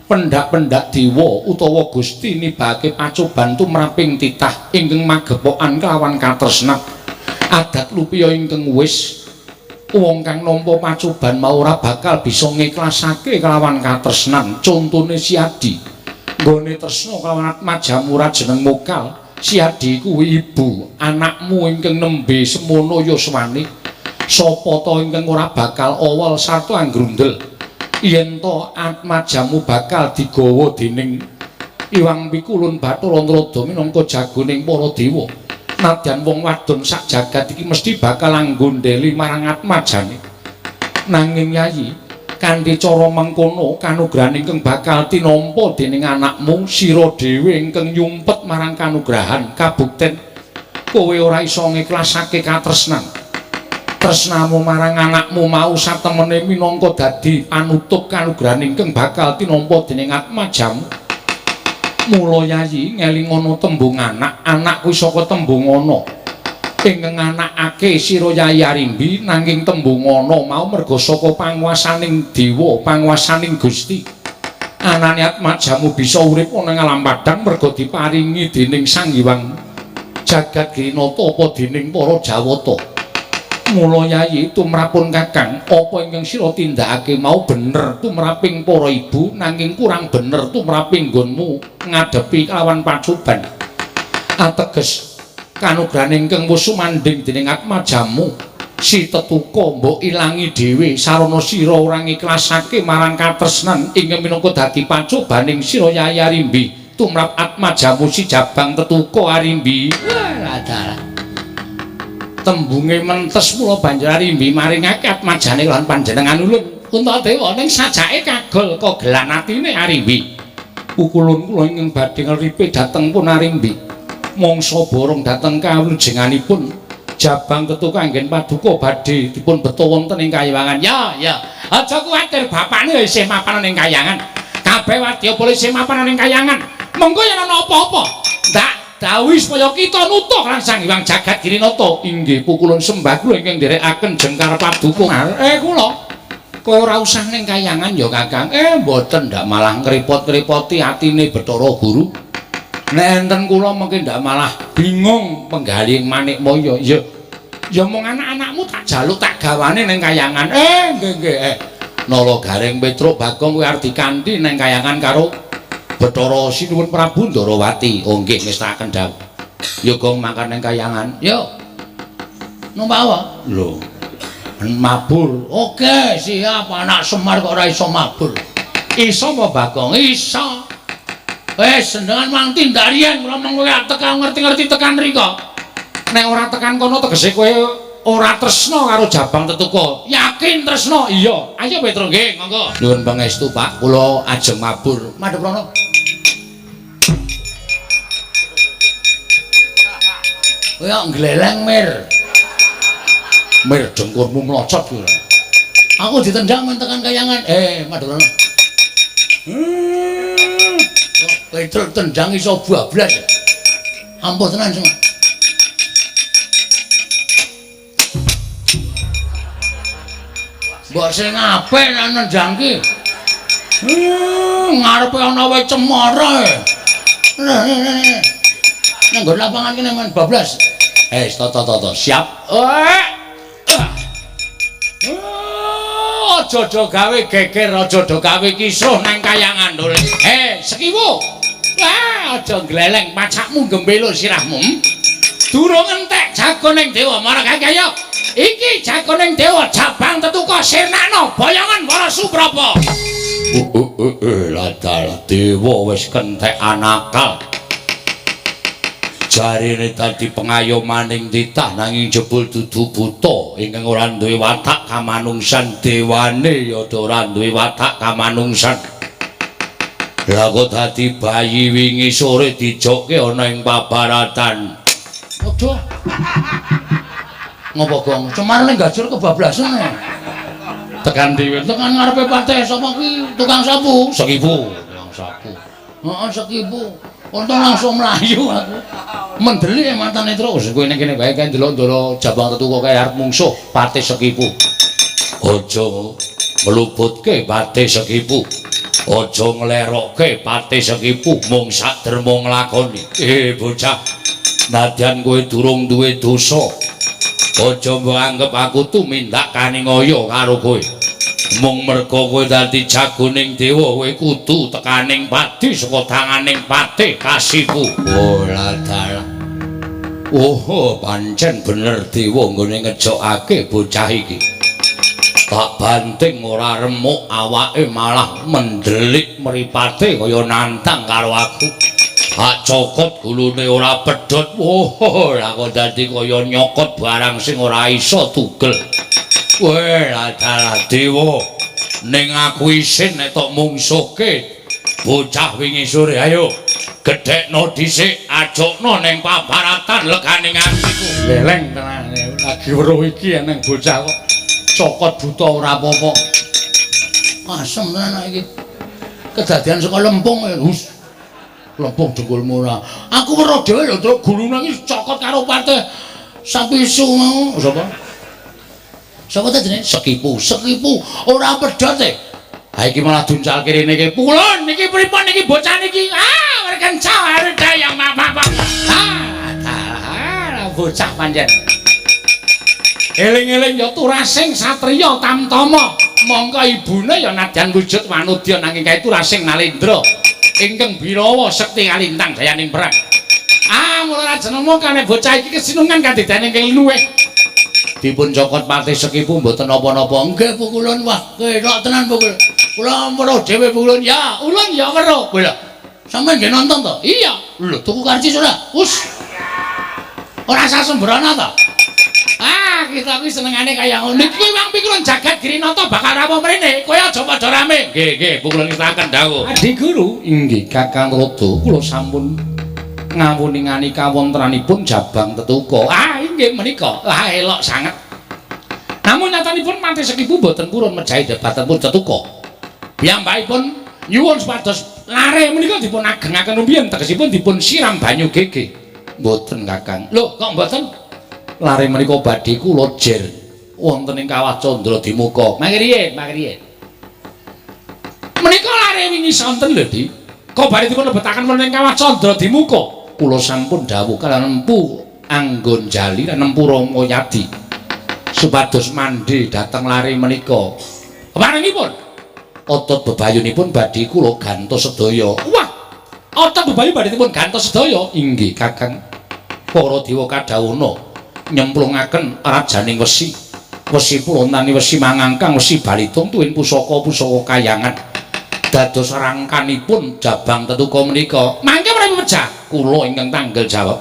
pendak-pendak dewa utawa Gusti nibake pacoban tumraping titah ingkang magepokan kelawan katresnan. Adat lupiya ingkang wis wong kang nampa pacoban mau ora bakal bisa ngiklasake kelawan katresnan. Contone Siadi nggone tresna kelawan atmajamu ora jeneng mokal. Siadi kuwi ibu anakmu ingkang nembe semono yuswane. Sapa ta ingkang ora bakal awal sarta anggrundel yen to atmajamu bakal digawa dening Iwang Pikulun Bathara Narada minangka jagoning para dewa. Nadyan wong wadon sak jagat iki mesti bakal anggondheli marang atmajane. Nanging Yayi, Kanthi cara mengkono kanugrahan ingkang bakal tinampa dening anakmu sira dhewe ingkang nyumpet marang kanugrahan kabukten kowe ora iso ngiklasake katresnan. Tresnamu marang anakmu mau satemene minangka dadi panutup kanugrahan ingkang bakal tinampa dening atmajamu. Mula Yayi ngelingono tembung anak, anak kuwi saka tembung ana. Ingkang anakake sira Yayi Arimbi nanging tembung ana mau merga saka panguwasaning dewa, panguwasaning Gusti. Anane atmajamu bisa urip ana ing alam padhang merga diparingi dening Sang Hyang Jagat Girinata apa dening para Jawata. Mula Yayi tumrapun Kakang, apa ingkang sira tindakake mau bener tumraping para ibu nanging kurang bener tumraping nggonmu ngadepi kelawan pacoban. Ateges kanugrahan ingkang wis sumandhing dening atmajamu si tetuka mbok ilangi dhewe sarana sira ora ngiklasake marang katresnan ingkang minangka dadi pacobaning sira Yayi Arimbi tumrap atmajamu si Jabang Tetuka Arimbi. Wah, dalah. Tembunge mentes mula banjur Arimbi maringake atmajane lan panjenengan ulun Puntadewa ning sajake kagol kogelan atine Arimbi. Pukulun kula ingkang badhe ngripe dhateng pun Arimbi. Mangsa borong dhateng kawulujenganipun Jabang Tetuka anggen paduka badhe dipun beto wonten ing kayangan. Ya, ya. Aja kuwatir bapakne isih mapan ning kayangan. Kabeh wadya boleh isih mapan ning kayangan. Mengko yen ana apa-apa, ndak dawuhi supaya kita nutuh lan Sang Hyang Jagat Girinata. Inggih pukulun sembah kula ingkang nderekaken jengkar paduka. Kula kowe ora usah ning kayangan ya Kakang. Mboten ndak malah ngrepot-ngrepoti atine Bathara Guru. Nek enten kula mengki ndak malah bingung penggalih Manikmaya. Ya ya mung anak-anakmu tak jaluk tak gawane ning kayangan. Nggih nggih. Nala Gareng Petruk Bagong kowe arep dikanthi ning kayangan karo Bathara Sinuwun Prabu Ndarawati. Oh nggih ngestakaken dawuh. Ya gong mangkat ning kayangan. Yo. Numpak apa? Lho. Mabur. Oke, siap. Anak Semar kok ora iso mabur. Iso apa Bagong? Iso. Wis senengan mang tindak riyen kula mung kowe tekan ngerti-ngerti tekan mriko. Nek ora tekan kono tegese kowe ora tresna karo Jabang Tetuka. Yakin tresna? Iya. Ayo Petro nggih, monggo. Nyuwun pangestu Pak, kula ajeng mabur. Madhep rono. Kowe kok ngleleng, Mir. Mir dengkurmu mlocot kuwi. Aku ditendang men tekan kayangan. Madhep rono. Petro tendang iso bablas. Ampuh tenan semua. Mbok sing apik nek nendang ki. Ngarepe ana wae cemara. Nang nggon lapangan kene men bablas. Toto siap. Aja do gawe geger, aja do gawe kisruh nang kayangan lho. Sekiwo. Wah, aja gleleng pacakmu gembelo sirahmu. Durung entek jagoning dewa marang kaya. Iki jagoning dewa Jabang Tetuka sirnakno boyongan para Suprapa. Ladal dewa wis kentekan akal. Jarine dadi pengayomaning titah nanging jebul dudu buta ingkang ora duwe watak kamanungsan dewane ya ora duwe watak kamanungsan. Lah kok dadi bayi wingi sore dijokke ana ing pabaratan. Aduh. Ngopo Gong? Cemar ning gajur kebablasan. Tekan dhewe, tekan ngarepe patih sapa ki? Tukang sapu. Sekipu, tukang sapu. Heeh, sekipu. Untung langsung mlayu aku. Mendelik matane terus. Kowe ning kene wae kae ndelok ndara Jabang Tetuka kae arep mungsuh patih Sekipu. Aja ngluputke patih Sekipu. Aja nglerokke patih Sekipu mung sak derma nglakoni. Bocah, nadyan kowe durung duwe dosa. Aja mbok anggep aku tumindak kaningaya karo kowe. Mung merga kowe dadi jagoning dewa, kowe kudu tekaning padi saka tanganing patih Kasipu. Oh dalah. Oh, pancen bener dewa nggone ngejokake bocah iki. Tak banting ora remuk awake malah mendelik mripate kaya nantang karo aku. Tak cokot gulune ora pedhot. Oh, lah kok dadi kaya nyokot barang sing ora iso tugel. Weh, dalah dewa. Ning aku isin nek tok mungsuhke bocah wingi sore. Ayo gedhekno dhisik, ajokno ning paparatan leganing atiku. Leleng tenan lagi weruh iki eneng bocah kok cokot buta ora apa-apa. Asem tenan iki. Kedadian saka lempung ya. Hus. Lempung dengkulmu ora. Aku weruh dhewe lho, Truk, gulune iki cokot karo parte sapisu mau. Sapa? Sapa ta jenenge? Sekipu. Sekipu ora pedhot e. Ha iki malah duncalke rene iki. Pukulun niki pripun niki bocah niki? Ah, werkenca arep yang apa-apa. Ah, bocah pancen. Eling-eling ya turasing satriya tamtama. Mongko ibune ya nadyan wujud wanudya nanging kae turasing nalendra ingkang birawa sekti kalintang jayaning perang. Ah, mula rajenemu kane bocah iki kesinungan kadidane ingkang luwih. Dipun cokot patih Sekipu mboten napa-napa. Nggih pukulun, wah ketok tenan pukul. Kula weruh dhewe pukulun. Ya, ulun ya weruh. Lho, sampeyan nggih nonton to? Iya. Lho, tuku karcis ora? Us. Ora usah sembrono to. Ah, kita kuwi senengane kaya ngono. Iki wong pikulun jagat Girinata bakal rawuh mrene. Kowe aja padha rame. Nggih, nggih, pukulun ngestaken dawuh. Adi guru, inggih Kakang Rada, kula sampun ngawuningani kawontenanipun Jabang Tetuka. Ah, inggih menika. Ah, elok sanget. Namun nyatanipun Patih Sekipu mboten purun mejahi debatenipun Tetuka. Piyambakipun nyuwun supados lare menika dipun agengaken rumiyin, tegesipun dipun siram banyu gege. Mboten Kakang. Lho, kok mboten? Lare menika badhe kula jer wonten ing kawah Candra Dimuka. Mangke riyin, mangke riyin. Menika lare wingi sonten lho, Di. Kok badhe dipun lebetaken wonten ing kawah Candra Dimuka? Kula sampun dawuh kaliyan Empu Anggonjali lan Empu Ramayadi supados mandhe dhateng lare menika. Keparengipun otot bebayunipun badhe kula gantos sedaya. Wah, otot bebayu badhe dipun gantos sedaya. Inggih Kakang. Para dewa kadhawuhna nyemplungaken rajaning wesi. Wesi pulontani wesi mangangkang wesi balitung tuwin pusaka-pusaka kayangan. Dados rangkanipun Jabang Tetuka menika. Mangke menawi pejah kula ingkang tanggel jawab.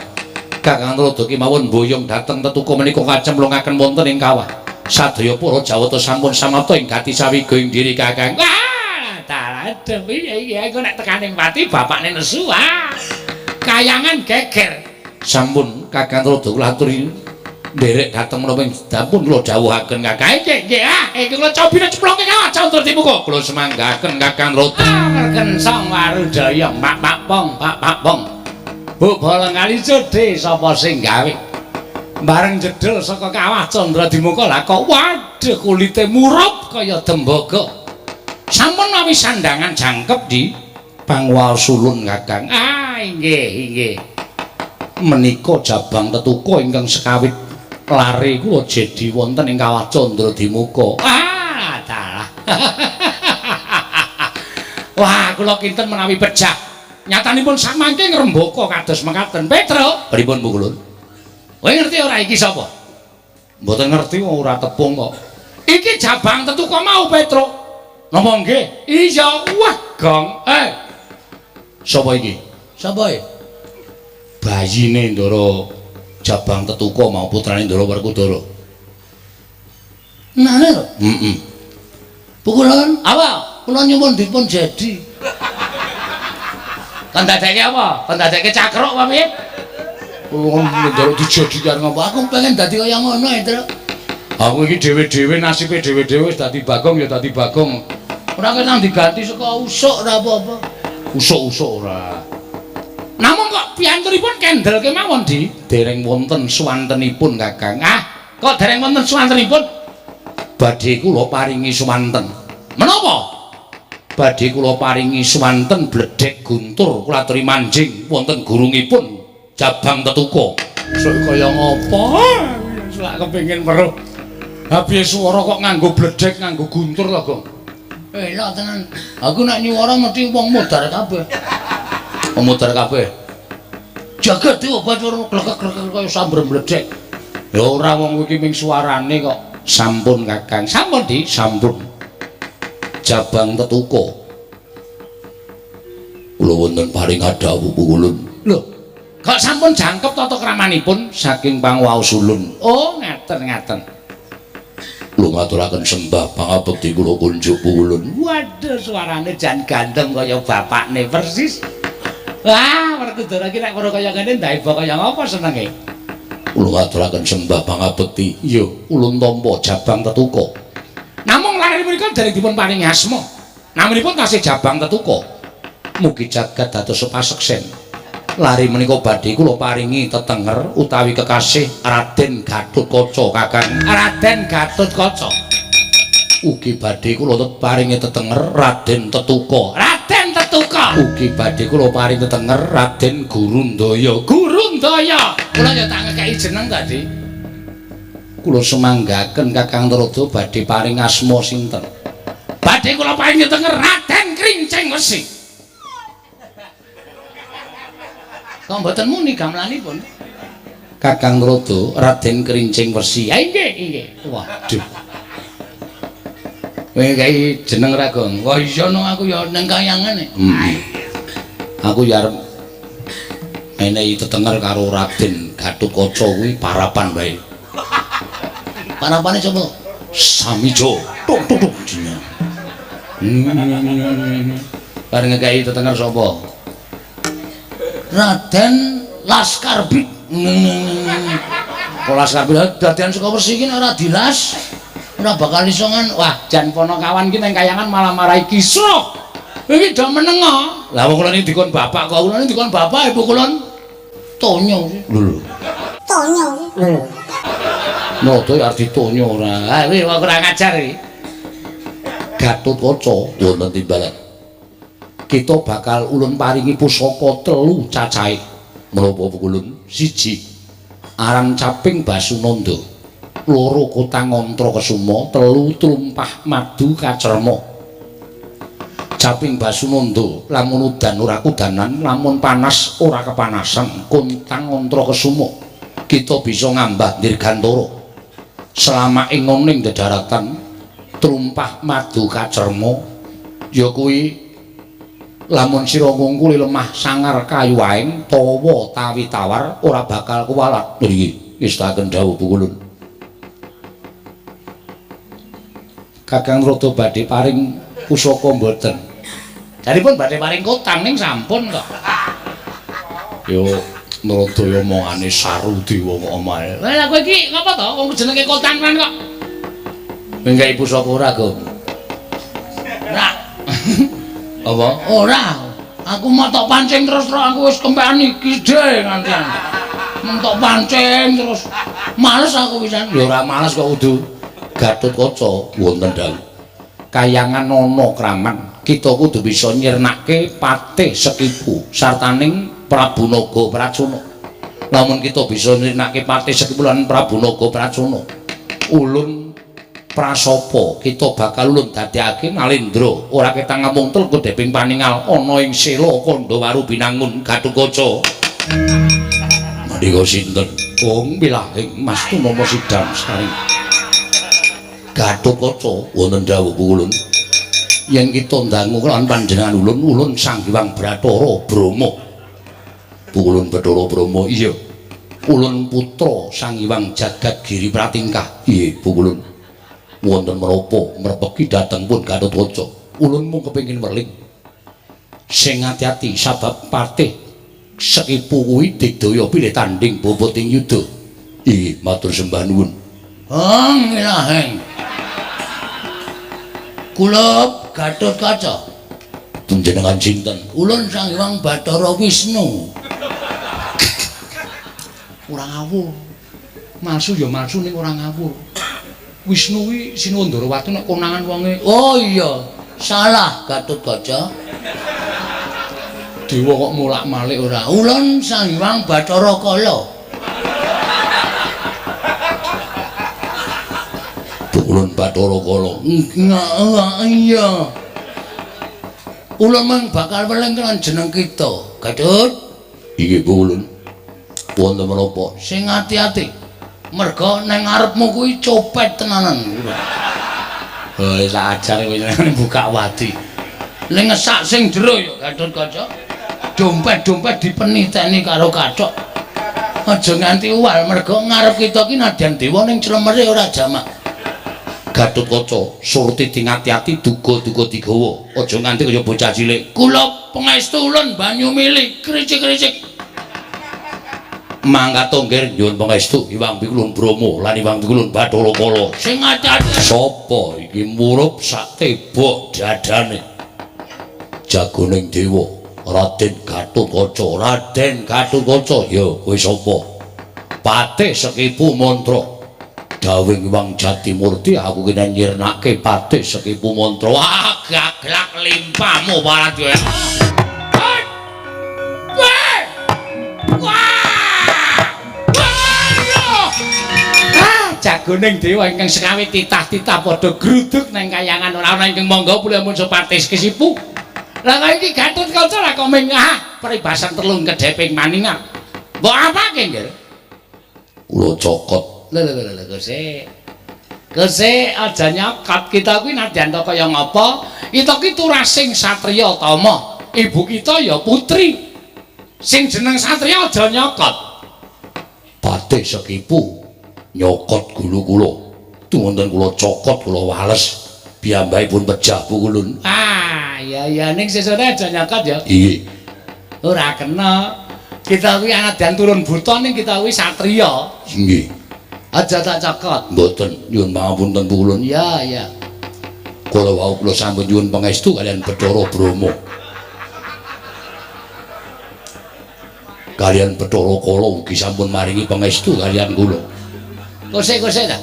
Kakang Rada kemawon boyong dhateng Tetuka menika kacemplungaken wonten ing kawah. Sadaya para Jawata sampun samapta ing gati sawiga ing diri Kakang. Wah, dalah piye iki aku nek tekaning pati bapakne nesu. Ah. Kayangan geger. Sampun Kakang Rada kula aturi nderek dhateng menapa ing dapun kula dawuhaken Kakang. Nggih, nggih, ah, iki kula cobine cemplungke kawah Candra Dimuka. Kula semanggaken Kakang Rada. Ah, merkensong warudaya pak pak pong pak pak pong. Bu bolong kali jodhe sapa sing gawe? Bareng jedhel saka kawah Candra Dimuka lah kok waduh kulite murup kaya tembaga. Sampun mawi sandangan jangkep di pangwasulun Kakang. Ah, inggih, inggih. Menika Jabang Tetuka ingkang sekawit lare kula jedi wonten ing kawah Candra Dimuka. Ah, dalah. Wah, kula kinten menawi pejah. Nyatanipun samangke ngrembaka kados mekaten. Petro, pripun Bu Kulun? Kowe ngerti ora iki sapa? Mboten ngerti wong ora tepung kok. Iki Jabang Tetuka mau, Petro. Napa nggih? Iya, wah, gong. Eh. Sapa iki? Sapa e? Bayine Ndara Jabang Tetuka mau putrane Ndara Werkudara. Nane lho. Heeh. Pukulun, apa? Kula nyuwun dipun jadi. Kon dadekke apa? Kon dadekke cakruk apa piye? Wong ndara dijadi karo ngapa? Aku pengen dadi kaya ngono, Tru. Aku iki dhewe-dhewe nasibe dhewe-dhewe wis dadi Bagong ya dadi Bagong. Ora kena diganti saka usuk ora apa-apa. Usuk-usuk ora. Namung kok piyanturipun kendel kemawon, Di? Dereng wonten suwantenipun, Kakang. Ah, kok dereng wonten suwantenipun? Badhe kula paringi suwanten. Menapa? Badhe kula paringi suwanten bledhek guntur kula aturi manjing wonten gurungipun Jabang Tetuka. Sok kaya ngapa? Selak kepengin weruh. Ha piye swara kok nganggo bledhek nganggo guntur to, Gong? Elok tenan. Aku nek nyuwara mesti wong modar kabeh. Wong modar kabeh. Jagat diobat ora glekek-glekek kaya samber bledhek. Ya ora wong iki ming suarane kok. Sampun Kakang. Sampun, Di, sampun. Jabang Tetuka. Kula wonten paring dawuh pukulun. Lho, kok sampun jangkep tata kramanipun saking pangwaosulun. Oh, ngaten ngaten. Kula ngaturaken sembah pangabekti kula kunjuk puwulun. Waduh, suarane jan gandeng kaya bapakne persis. Wah, Werkudara iki nek weruh kaya ngene ndaiba kaya ngapa senenge? Kula ngaturaken sembah pangabekti. Iya, ulun tampa Jabang Tetuka. Namung lare menika dereng dipun paringi asma. Naminipun tasih Jabang Tetuka. Mugi jagat dados paseksen. Lare menika badhe kula paringi tetenger utawi kekasih Raden Gatotkaca Kakang. Raden Gatotkaca. Ugi badhe kula paringi tetenger Raden Tetuka. Raden Tetuka. Ugi badhe kula paringi tetenger Raden Gurundaya. Gurundaya. Kula ya tak ngekeki jeneng tadi. Kula semanggaken Kakang Narada badhe paring asma sinten? Badhe kula paringi tetenger Raden Krincing Wesi. Kok mboten muni gamelanipun? Kakang Narada Raden Krincing Wesi. Ya inggih, inggih. Waduh. Kowe kei jeneng ra, Gong? Wah iya no, aku ya ning kayangan e. Aku ya arep menehi tetenger karo Raden Gatotkaca kuwi parapan wae. Parapane sapa? Samijo. Tuk tuk tuk. Bareng ngekei tetenger sapa? Raden Laskar Bit. Kok Laskar Bit dadian saka Wesi iki nek ora dilas ora bakal iso ngan. Wah, jan ponokawan ki nang kayangan malah marai kisruh. Iki do meneng. Lah wong kula niki dikon bapak kok, kula niki dikon bapak ibu kula tonyo. Lho lho. Tonyo. Lho. Narada ya arep ditonyo ora. Ah, kuwi wong kurang ajar iki. Gatotkaca wonten timbalan. Kita bakal ulun paringi pusaka telu cacahe. Menapa ulun? Siji, aran caping Basunanda. Loro, kotang Antra Kesuma. Telu, trumpah madu kacerma. Caping Basunanda lamun udan ora kudanan, lamun panas ora kepanasan. Kontang Antra Kesuma kita bisa ngambah dirgantara. Selama ing ning dedaratan trumpah madu kacerma ya kuwi lamun sira ngungkuli lemah sangar kayu aeng tawa tawi tawar ora bakal kuwalat. Nggih, ngestaken dawuh pukulun. Kakang Narada badhe paring pusaka mboten? Jaripun badhe paring kotang ning sampun kok. Yo Narada yo omongane saru dewa kok omahe. Lah kowe iki ngapa to? Wong jenenge kotang kan kok. Kowe nggawe pusaka ora, Gong? Ora. Apa? Ora. Aku mau tok pancing terus terus aku wis kempekan iki de ngantian. Mentok pancing terus. Males aku pisan. Ya ora males kok kudu. Gatotkaca wonten dawuh. Kayangan ana kraman, kita kudu bisa nyirnake patih Sekipu sartaning Prabu Naga Pracona. Lamun kita bisa nyirnake patih Sekipu lan Prabu Naga Pracona, ulun prasapa kita bakal ulun dadekake Nalendra ora ketang ngamung telku deping paningal ana ing Sela Kandhawaru Binangun Gatotkaca. Mandika sinten? Wong wilahing Mas Tumama Sidam Sari. Gatotkaca wonten dawuh ulun. Yen kita ndangu kelawan panjenengan ulun, ulun Sang Hyang Bathara Brahma. Ulun Bathara Brahma iya. Ulun putra Sang Hyang Jagat Giri Pratingkah. Iya, ulun. Wonten menapa mrepegi dhateng pun Gatotkaca. Ulun mung kepengin weling. Sing ati-ati sabab patih Sekipu kuwi digdaya pilih tanding boboting yuda. Iya, matur sembah nuwun. Heng ilaheng. Kula Gatotkaca. Panjenengan sinten? Ulun Sang Hyang Bathara Wisnu. Ora ngawur. Malsu ya malsu ning ora ngawur. Wisnu kuwi Sinuwun Ndarawati nek konangan wonge. Oh iya, salah Gatotkaca. Dewa kok molak-malik ora. Ulun Sang Hyang Bathara Kala. Ulun Bathara Kala. Iya. Ulun mung bakal weling lan jeneng kita. Gatot. Inggih ulun. Wonten menapa? Sing ati-ati. Merga nang ngarepmu kuwi copet tenanan. Oh, sak ajar kowe buka wadi. Ning ngesak sing jero ya Gatotkaca. Dompet-dompet dipeniteni karo kathok. Aja nganti uwal merga ngarep kita ki nadyan dewa ning clemere ora jamak. Gatotkaca surti ati-ati duga-duga digawa. Aja nganti kaya bocah cilik. Kula pangestu ulun banyu mili kricik-kricik. Mangkat nggir nyuwun pangestu Hyang Pikulun Brama lan Hyang Pikulun Bathara Kala. Sing ati-ati sapa iki murup sak tebok dadane. Jagoning dewa Raden Gatotkaca, Raden Gatotkaca, ya kowe sapa? Patih Sekipu Mantra. Dawing Hyang Jatimurti aku kena nyirnake Patih Sekipu Mantra. Wah, gaglak limpamu Paradya. Jagoning dewa ingkang sekawe titah-titah padha gruduk nang kayangan ora ana ingkang monggo pulih ampun Patih Sekipu. Lah kaya iki Gatotkaca lah kok ming peribasan telung kedheping maningan. Mbok apake, Nggir? Kula cokot. Lho lho lho Gusti. Gusti aja nyokot, kita kuwi nadyan ta kaya ngapa? Kita ki turasing satriya tama. Ibu kita ya putri. Sing jeneng satriya aja nyokot. Patih Sekipu nyokot gulu kula. Tuwonten kula cokot kula wales. Piyambakipun pejah pukulun. Ah, iya iya ning sesone aja nyokot ya. Iya. Ora kena. Kita kuwi anadyan turun buta ning kita kuwi satriya. Nggih. Aja tak cokot. Mboten, nyuwun pangapunten pukulun. Iya, iya. Kula wau kula sampun nyuwun pangestu kalian Bathara Brama. Kalian Bathara Kala ugi sampun maringi pangestu kalian kula. Kosek-kosek ta.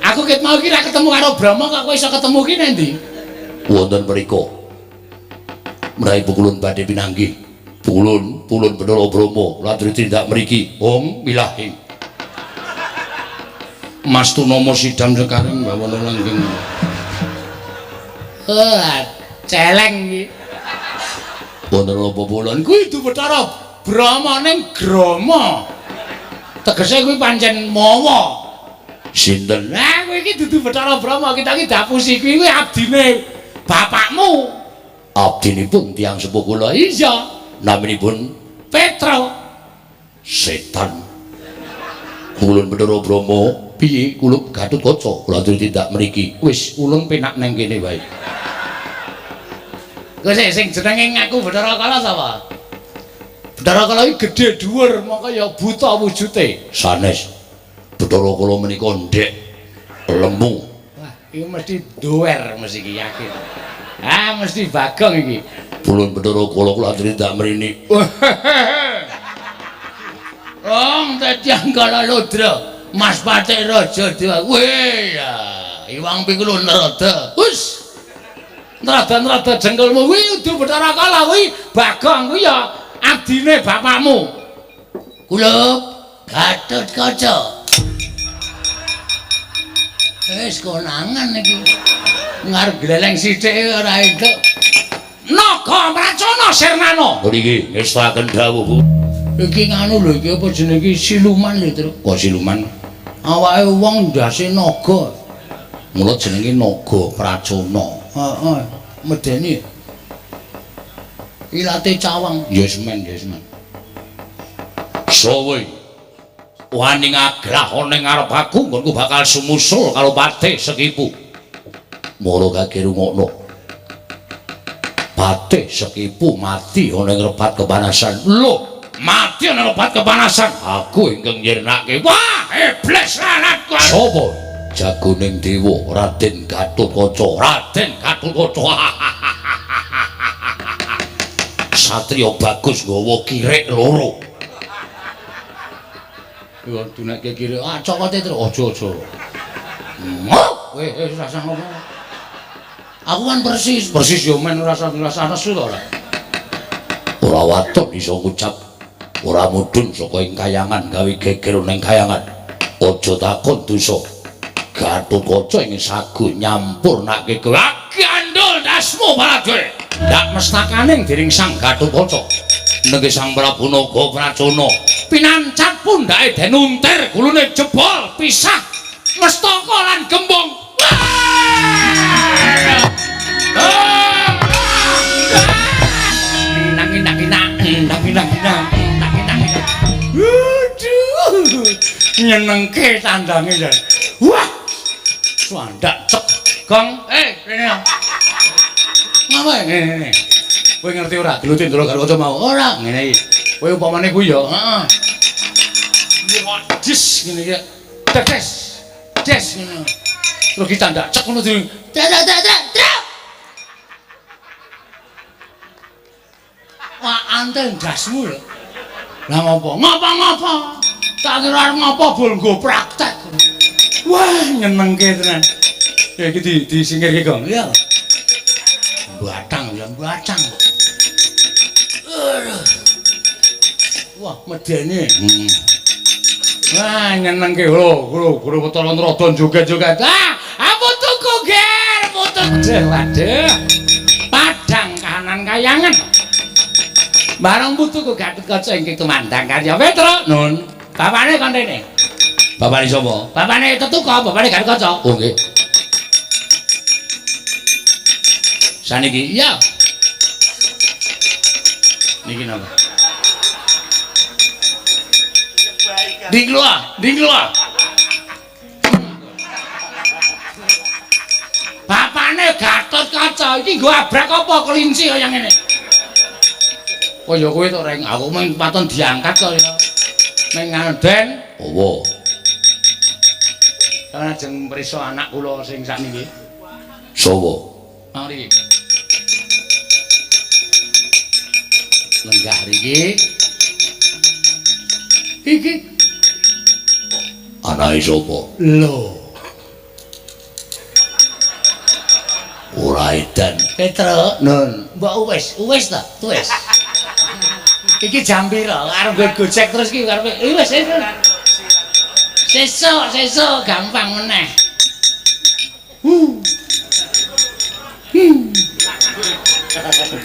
Aku ket mau ki ra ketemu karo Brahma kok kowe iso ketemu ki nang ndi? Wonten mriku. Menawi pukulun badhe pinanggih. Pulun, pulun Bathara Brahma lan tindak mriki. Ong milahi. Mas Tunama sidam sekaring bawana langgeng. Oh, celeng iki. Wonten apa pulun? Kuwi du Bathara Brahma ning Grama. Tegese kuwi pancen mawa. Sinten? Lah kowe iki dudu Bathara Brahma, kita iki dapusi kuwi kuwi abdine bapakmu. Abdinipun tiyang sepuh kula. Iya. Naminipun Petro. Setan. Ulun Bathara Brahma, piye kula Gatotkaca kula aturi tindak mriki. Wis ulun penak nang kene wae. Kowe sing jenenge ngaku Bathara Kala sapa? Bathara Kala iki gedhe dhuwur, mongko ya buta wujude. Sanes. Bathara Kala menika ndhek lemu. Wah, iki mesti dower mesti iki yakin. Ah, mesti Bagong iki. Pulun Bathara Kala kula aturi tindak mrene. Ong tetiang Kala Ludra, Mas Patih Raja Dewa. Weh, ya, Iwang Pikulun Narada. Wis. Narada-narada jengkelmu kuwi kudu Bathara Kala kuwi Bagong kuwi ya abdine bapakmu. Kula Gatotkaca. Wis konangan iki. Ngarep gleleng sithik ora entuk. Naga Pracona Sirnana. Mriki ngestaken dawuh, Bu. Iki nganu lho iki apa jenenge iki siluman lho, Truk. Kok siluman? Awake wong ndase naga. Mula jenenge Naga Pracona. Heeh, medeni. Ilate cawang. Ya semen, ya semen. Sowe. Wani ngagrah ana ing ngarep aku, nggonku bakal sumusul karo Patih Sekipu. Mara kage rungokno. Patih Sekipu mati ana ing rebat kepanasan. Lho, mati ana rebat kepanasan. Aku ingkang nyirnake. Wah, iblis lanatku. Sopo? Jagoning dewa Raden Gatotkaca. Raden Gatotkaca. Satria bagus nggawa kirik loro. Yo dunekke kirik. Ah, cokote terus aja-aja. Weh, rasah ngono. Aku kan persis, persis yo men rasah nesu to ora. Ora waton iso ngucap, ora mudhun saka ing kayangan gawe geger ning kayangan. Aja takon dosa. Gatotkaca ing sagu nyampurnake kowe. Gandul dasmu Paradya. Ndak mestakane dening Sang Gatotkaca. Nengge Sang Prabu Naga Pracona. Pinancat pundhake den untir gulune jebol pisah mestaka lan gembung. Nang nang nang nang nang nang nang. Aduh, nyenengke tandange jan. Wah. Candak cek. Gong, rene. Ngapa ngene? Kowe ngerti ora gelute Ndara Gatotkaca mau? Ora, ngene iki. Kowe upamane kuwi ya, heeh. Des ngene iki. Des. Des ngene. Terus dicandak cek ngono di. Trek trek trek trek. Wah, antel ndasmu lho. Lah ngopo? Ngopo-ngopo? Tak kira arep ngopo bol nggo praktek. Wah, nyenengke tenan. Ya iki disingkirke, Gong. Iya. Batang ya, batang. Aduh. Wah, medeni. Wah, nyenengke lho, lho, guru Petara Nrada joget-joget. Ah, putuku ger, putu. Waduh, waduh. Padang kahanan kayangan. Bareng putuku Gatotkaca ingkang tumandang karya Petruk. Nun, bapane kon rene. Bapane sapa? Bapane Tetuka, bapane Gatotkaca. Oh, nggih. Saniki? Iya. Niki napa? Dingloa, dingloa. Bapane Gatotkaca iki nggo abrak apa kelinci kaya ngene? Kaya kowe to, Reng. Aku mung paton diangkat kok ya. Ning Den. Apa? Sampeyan ajeng mrisa anak kula sing sakniki. Sapa? Mang riki. Lenggah riki. Iki anake sapa? Lho. Ora edan. Petruk, Nun. Mbok wis, wis ta, wis. Iki jam pira? Arep nggo Gojek terus iki karepe. Wis, wis. Sesuk, sesuk gampang meneh.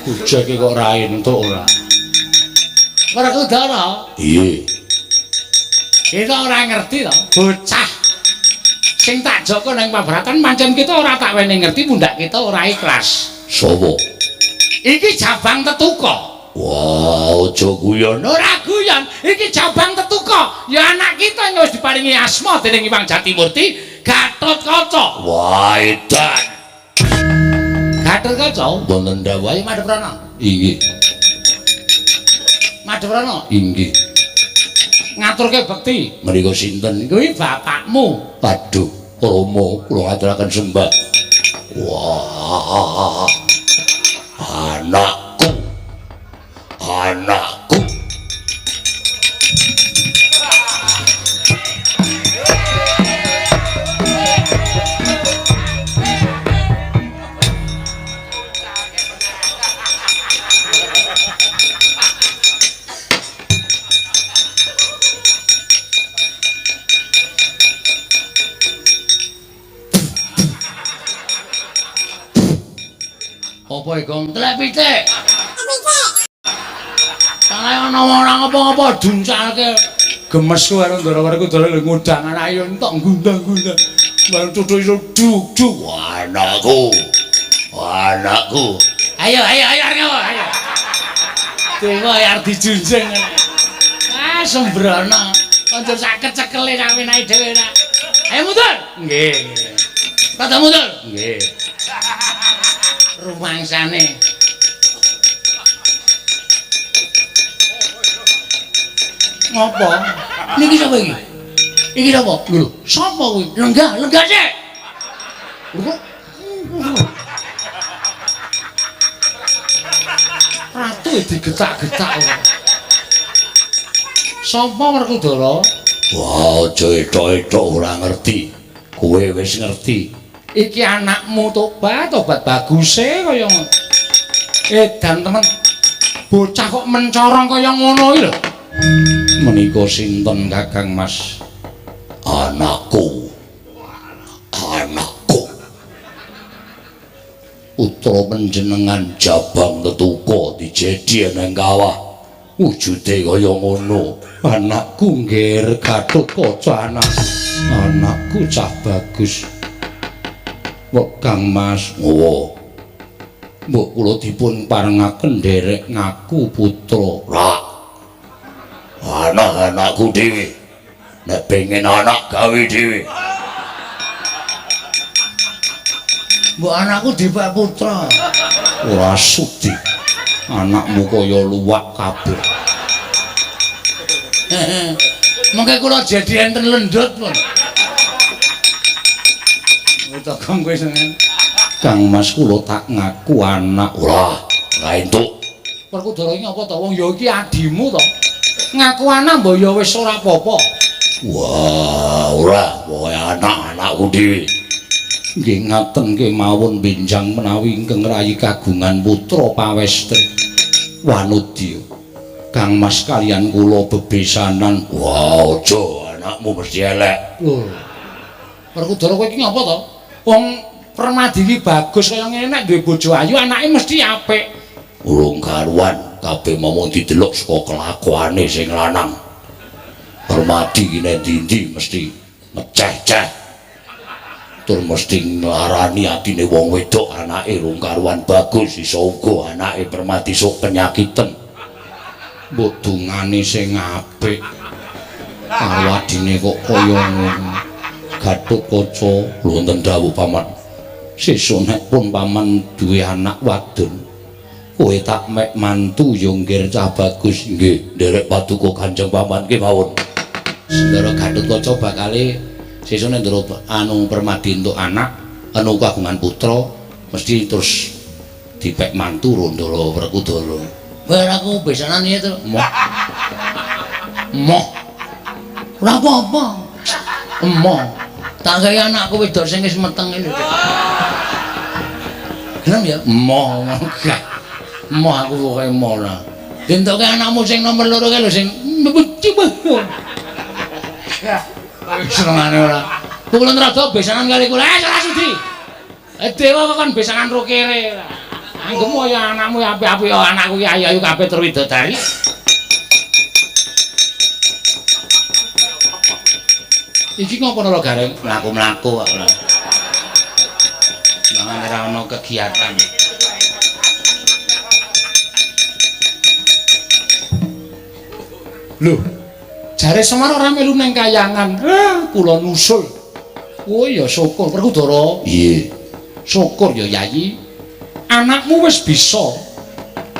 Gojek kok ora entuk ora. Ora kudara. Iya. Kita ora ngerti to, bocah sing tak joko nang pabratan pancen kita ora tak wenehi ngerti pundak kita ora ikhlas. Sapa? Iki Jabang Tetuka. Wah, aja guyon. Ora guyon, iki Jabang Tetuka. Ya anak kita yang wis diparingi asma dening Hyang Jatimurti, Gatotkaca. Wah, edan. Gatotkaca wonten dawuh. Ayo madhep rono. Inggih. Madhep rono. Inggih. Ngaturke bekti. Menika sinten? Kuwi bapakmu. Aduh, Rama kula ngaturaken sembah. Wah. Anakku. Anakku. Apa iku? Telek pitik. Telek ana ora ngapa-ngapa duncalke. Gemes ku karo Ndara Werkudara lho ngundang anake yo entok ngundang-ngundang. Bareng cucu iso duk-duk. Anakku. Anakku. Ayo ayo ayo arep ngapa? Ayo. Dewa arep dijunjung. Ah sembrono. Kanca sak kecekele sak penake dhewe nak. Ayo mundur. Nggih. Rada mundur. Nggih. Rumangsane. Ngopo? Niki sapa iki? Iki sapa? Lho, sapa kuwi? Lenggah, lenggah sik. Lho kok Ratu digetak-getak ora. Sapa Werkudara? Wah, aja etok-etok ora ngerti. Kowe wis ngerti. Iki anakmu tobat, tobat baguse kaya ngono. Edan temen. Bocah kok mencorong kaya ngono iki lho. Menika sinten Kakang Mas? Anakku. Anakku. Putra panjenengan Jabang Tetuka dijedi nang kawah. Wujude kaya ngono. Anakku nggih Gatotkaca anak. Anakku cah bagus. Kok Kang Mas ngowo. Mbok kula dipun parengaken nderek ngaku putra. Ra. Anak-anakku dhewe. Nek pengen anak gawe dhewe. Mbok anakku dipek putra. Ora sudi. Anakmu kaya luwak kabeh. Mengke kula jadi enten lendut pun. Togong kowe seneng. Kang Mas kula tak ngaku anak ora, ora entuk. Werkudara iki apa to? Wong ya iki adimu to. Ngaku anak mbok ya wis ora apa-apa. Wah, ora, pokoke anak-anakku dhewe. Nggih ngaten kemawon benjang menawi ingkang rayi kagungan putra pawestri Wanudya. Kang Mas kalian kula bebesanan. Wah, aja anakmu mesti elek. Lho. Werkudara kowe iki ngapa to? Wong Permadi iki bagus kaya ngene nek duwe bojo ayu anake mesti apik. Urung karuan, kabeh momong didelok saka kelakuane sing lanang. Permadi iki nek ndi-ndi mesti ngeceh-ceh. Tur mesti nglarani atine wong wedok anake urung karuan bagus iso uga anake Permadi sok penyakiten. Mbok dungane sing apik. Karo adine kok kaya ngono. Gatotkaca wonten dawuh paman. Sesuk nek pun paman duwe anak wadon, kowe tak mek mantu ya nggir cah bagus. Nggih, nderek paduka Kanjeng Paman kemawon. Ndara Gatotkaca bakale sesuk nek ndara anu Permadi entuk anak, anu kagungan putra, mesti terus dipek mantu Ndara Werkudara. Bar aku besanan iki to. Moh. Moh. Ora apa-apa. Emoh. Tak gawe anakku wedok sing wis meteng iki lho. Gelem ya? Emoh. Emoh aku pokoke emoh ora. Dientuke anakmu sing nomor 2 kae lho sing senengane ora. Kula rada besanan kali kula. Eh ora sudi. Dewa kok kon besanan ro kere. Anggemu ya anakmu apik-apik ya anakku ki ayu-ayu kabeh tur widodari. Iki ngopo lho Gareng? Mlaku-mlaku kok ora. Mangan ora ana kegiatan. Lho, jare Semar ora melu nang kayangan. Kula nusul. Oh ya syukur Werkudara. Iya. Syukur ya Yayi. Anakmu wis bisa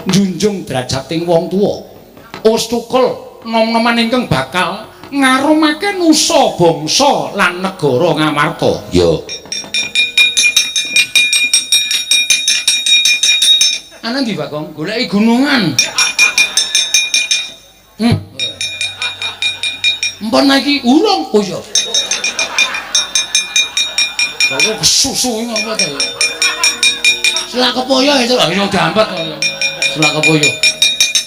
njunjung derajating wong tuwa. Wis tukel nom-noman ingkang bakal ngarumake nusa bangsa lan negara Ngamarta. Ya. Ana ndi Bagong? Goleki gunungan. Empon iki urung. Oh iya. Lah kesusu iki ngopo to ya? Selak kepoyo itu lho iso diampet. Selak kepoyo.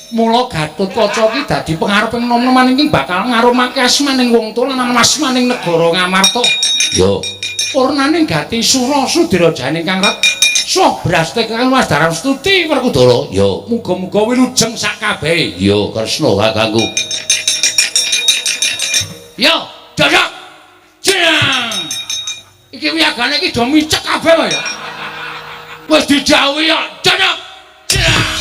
Mula Gatotkaca iki dadi pengareping nom-noman iki bakal ngarumake asmaning wong tuwa lan asmaning negara Ngamarta. Ya. Purnaning gati sura sudirajane kang reksa brastek kang wasdaran stuti Werkudara. Ya. Muga-muga wilujeng sak kabehe. Ya, Kresna kakangku. Ya, dadak. Jeng. Iki wiyagane iki do micek kabeh wae ya. Wis dijauhi ya, dadak. Jeng.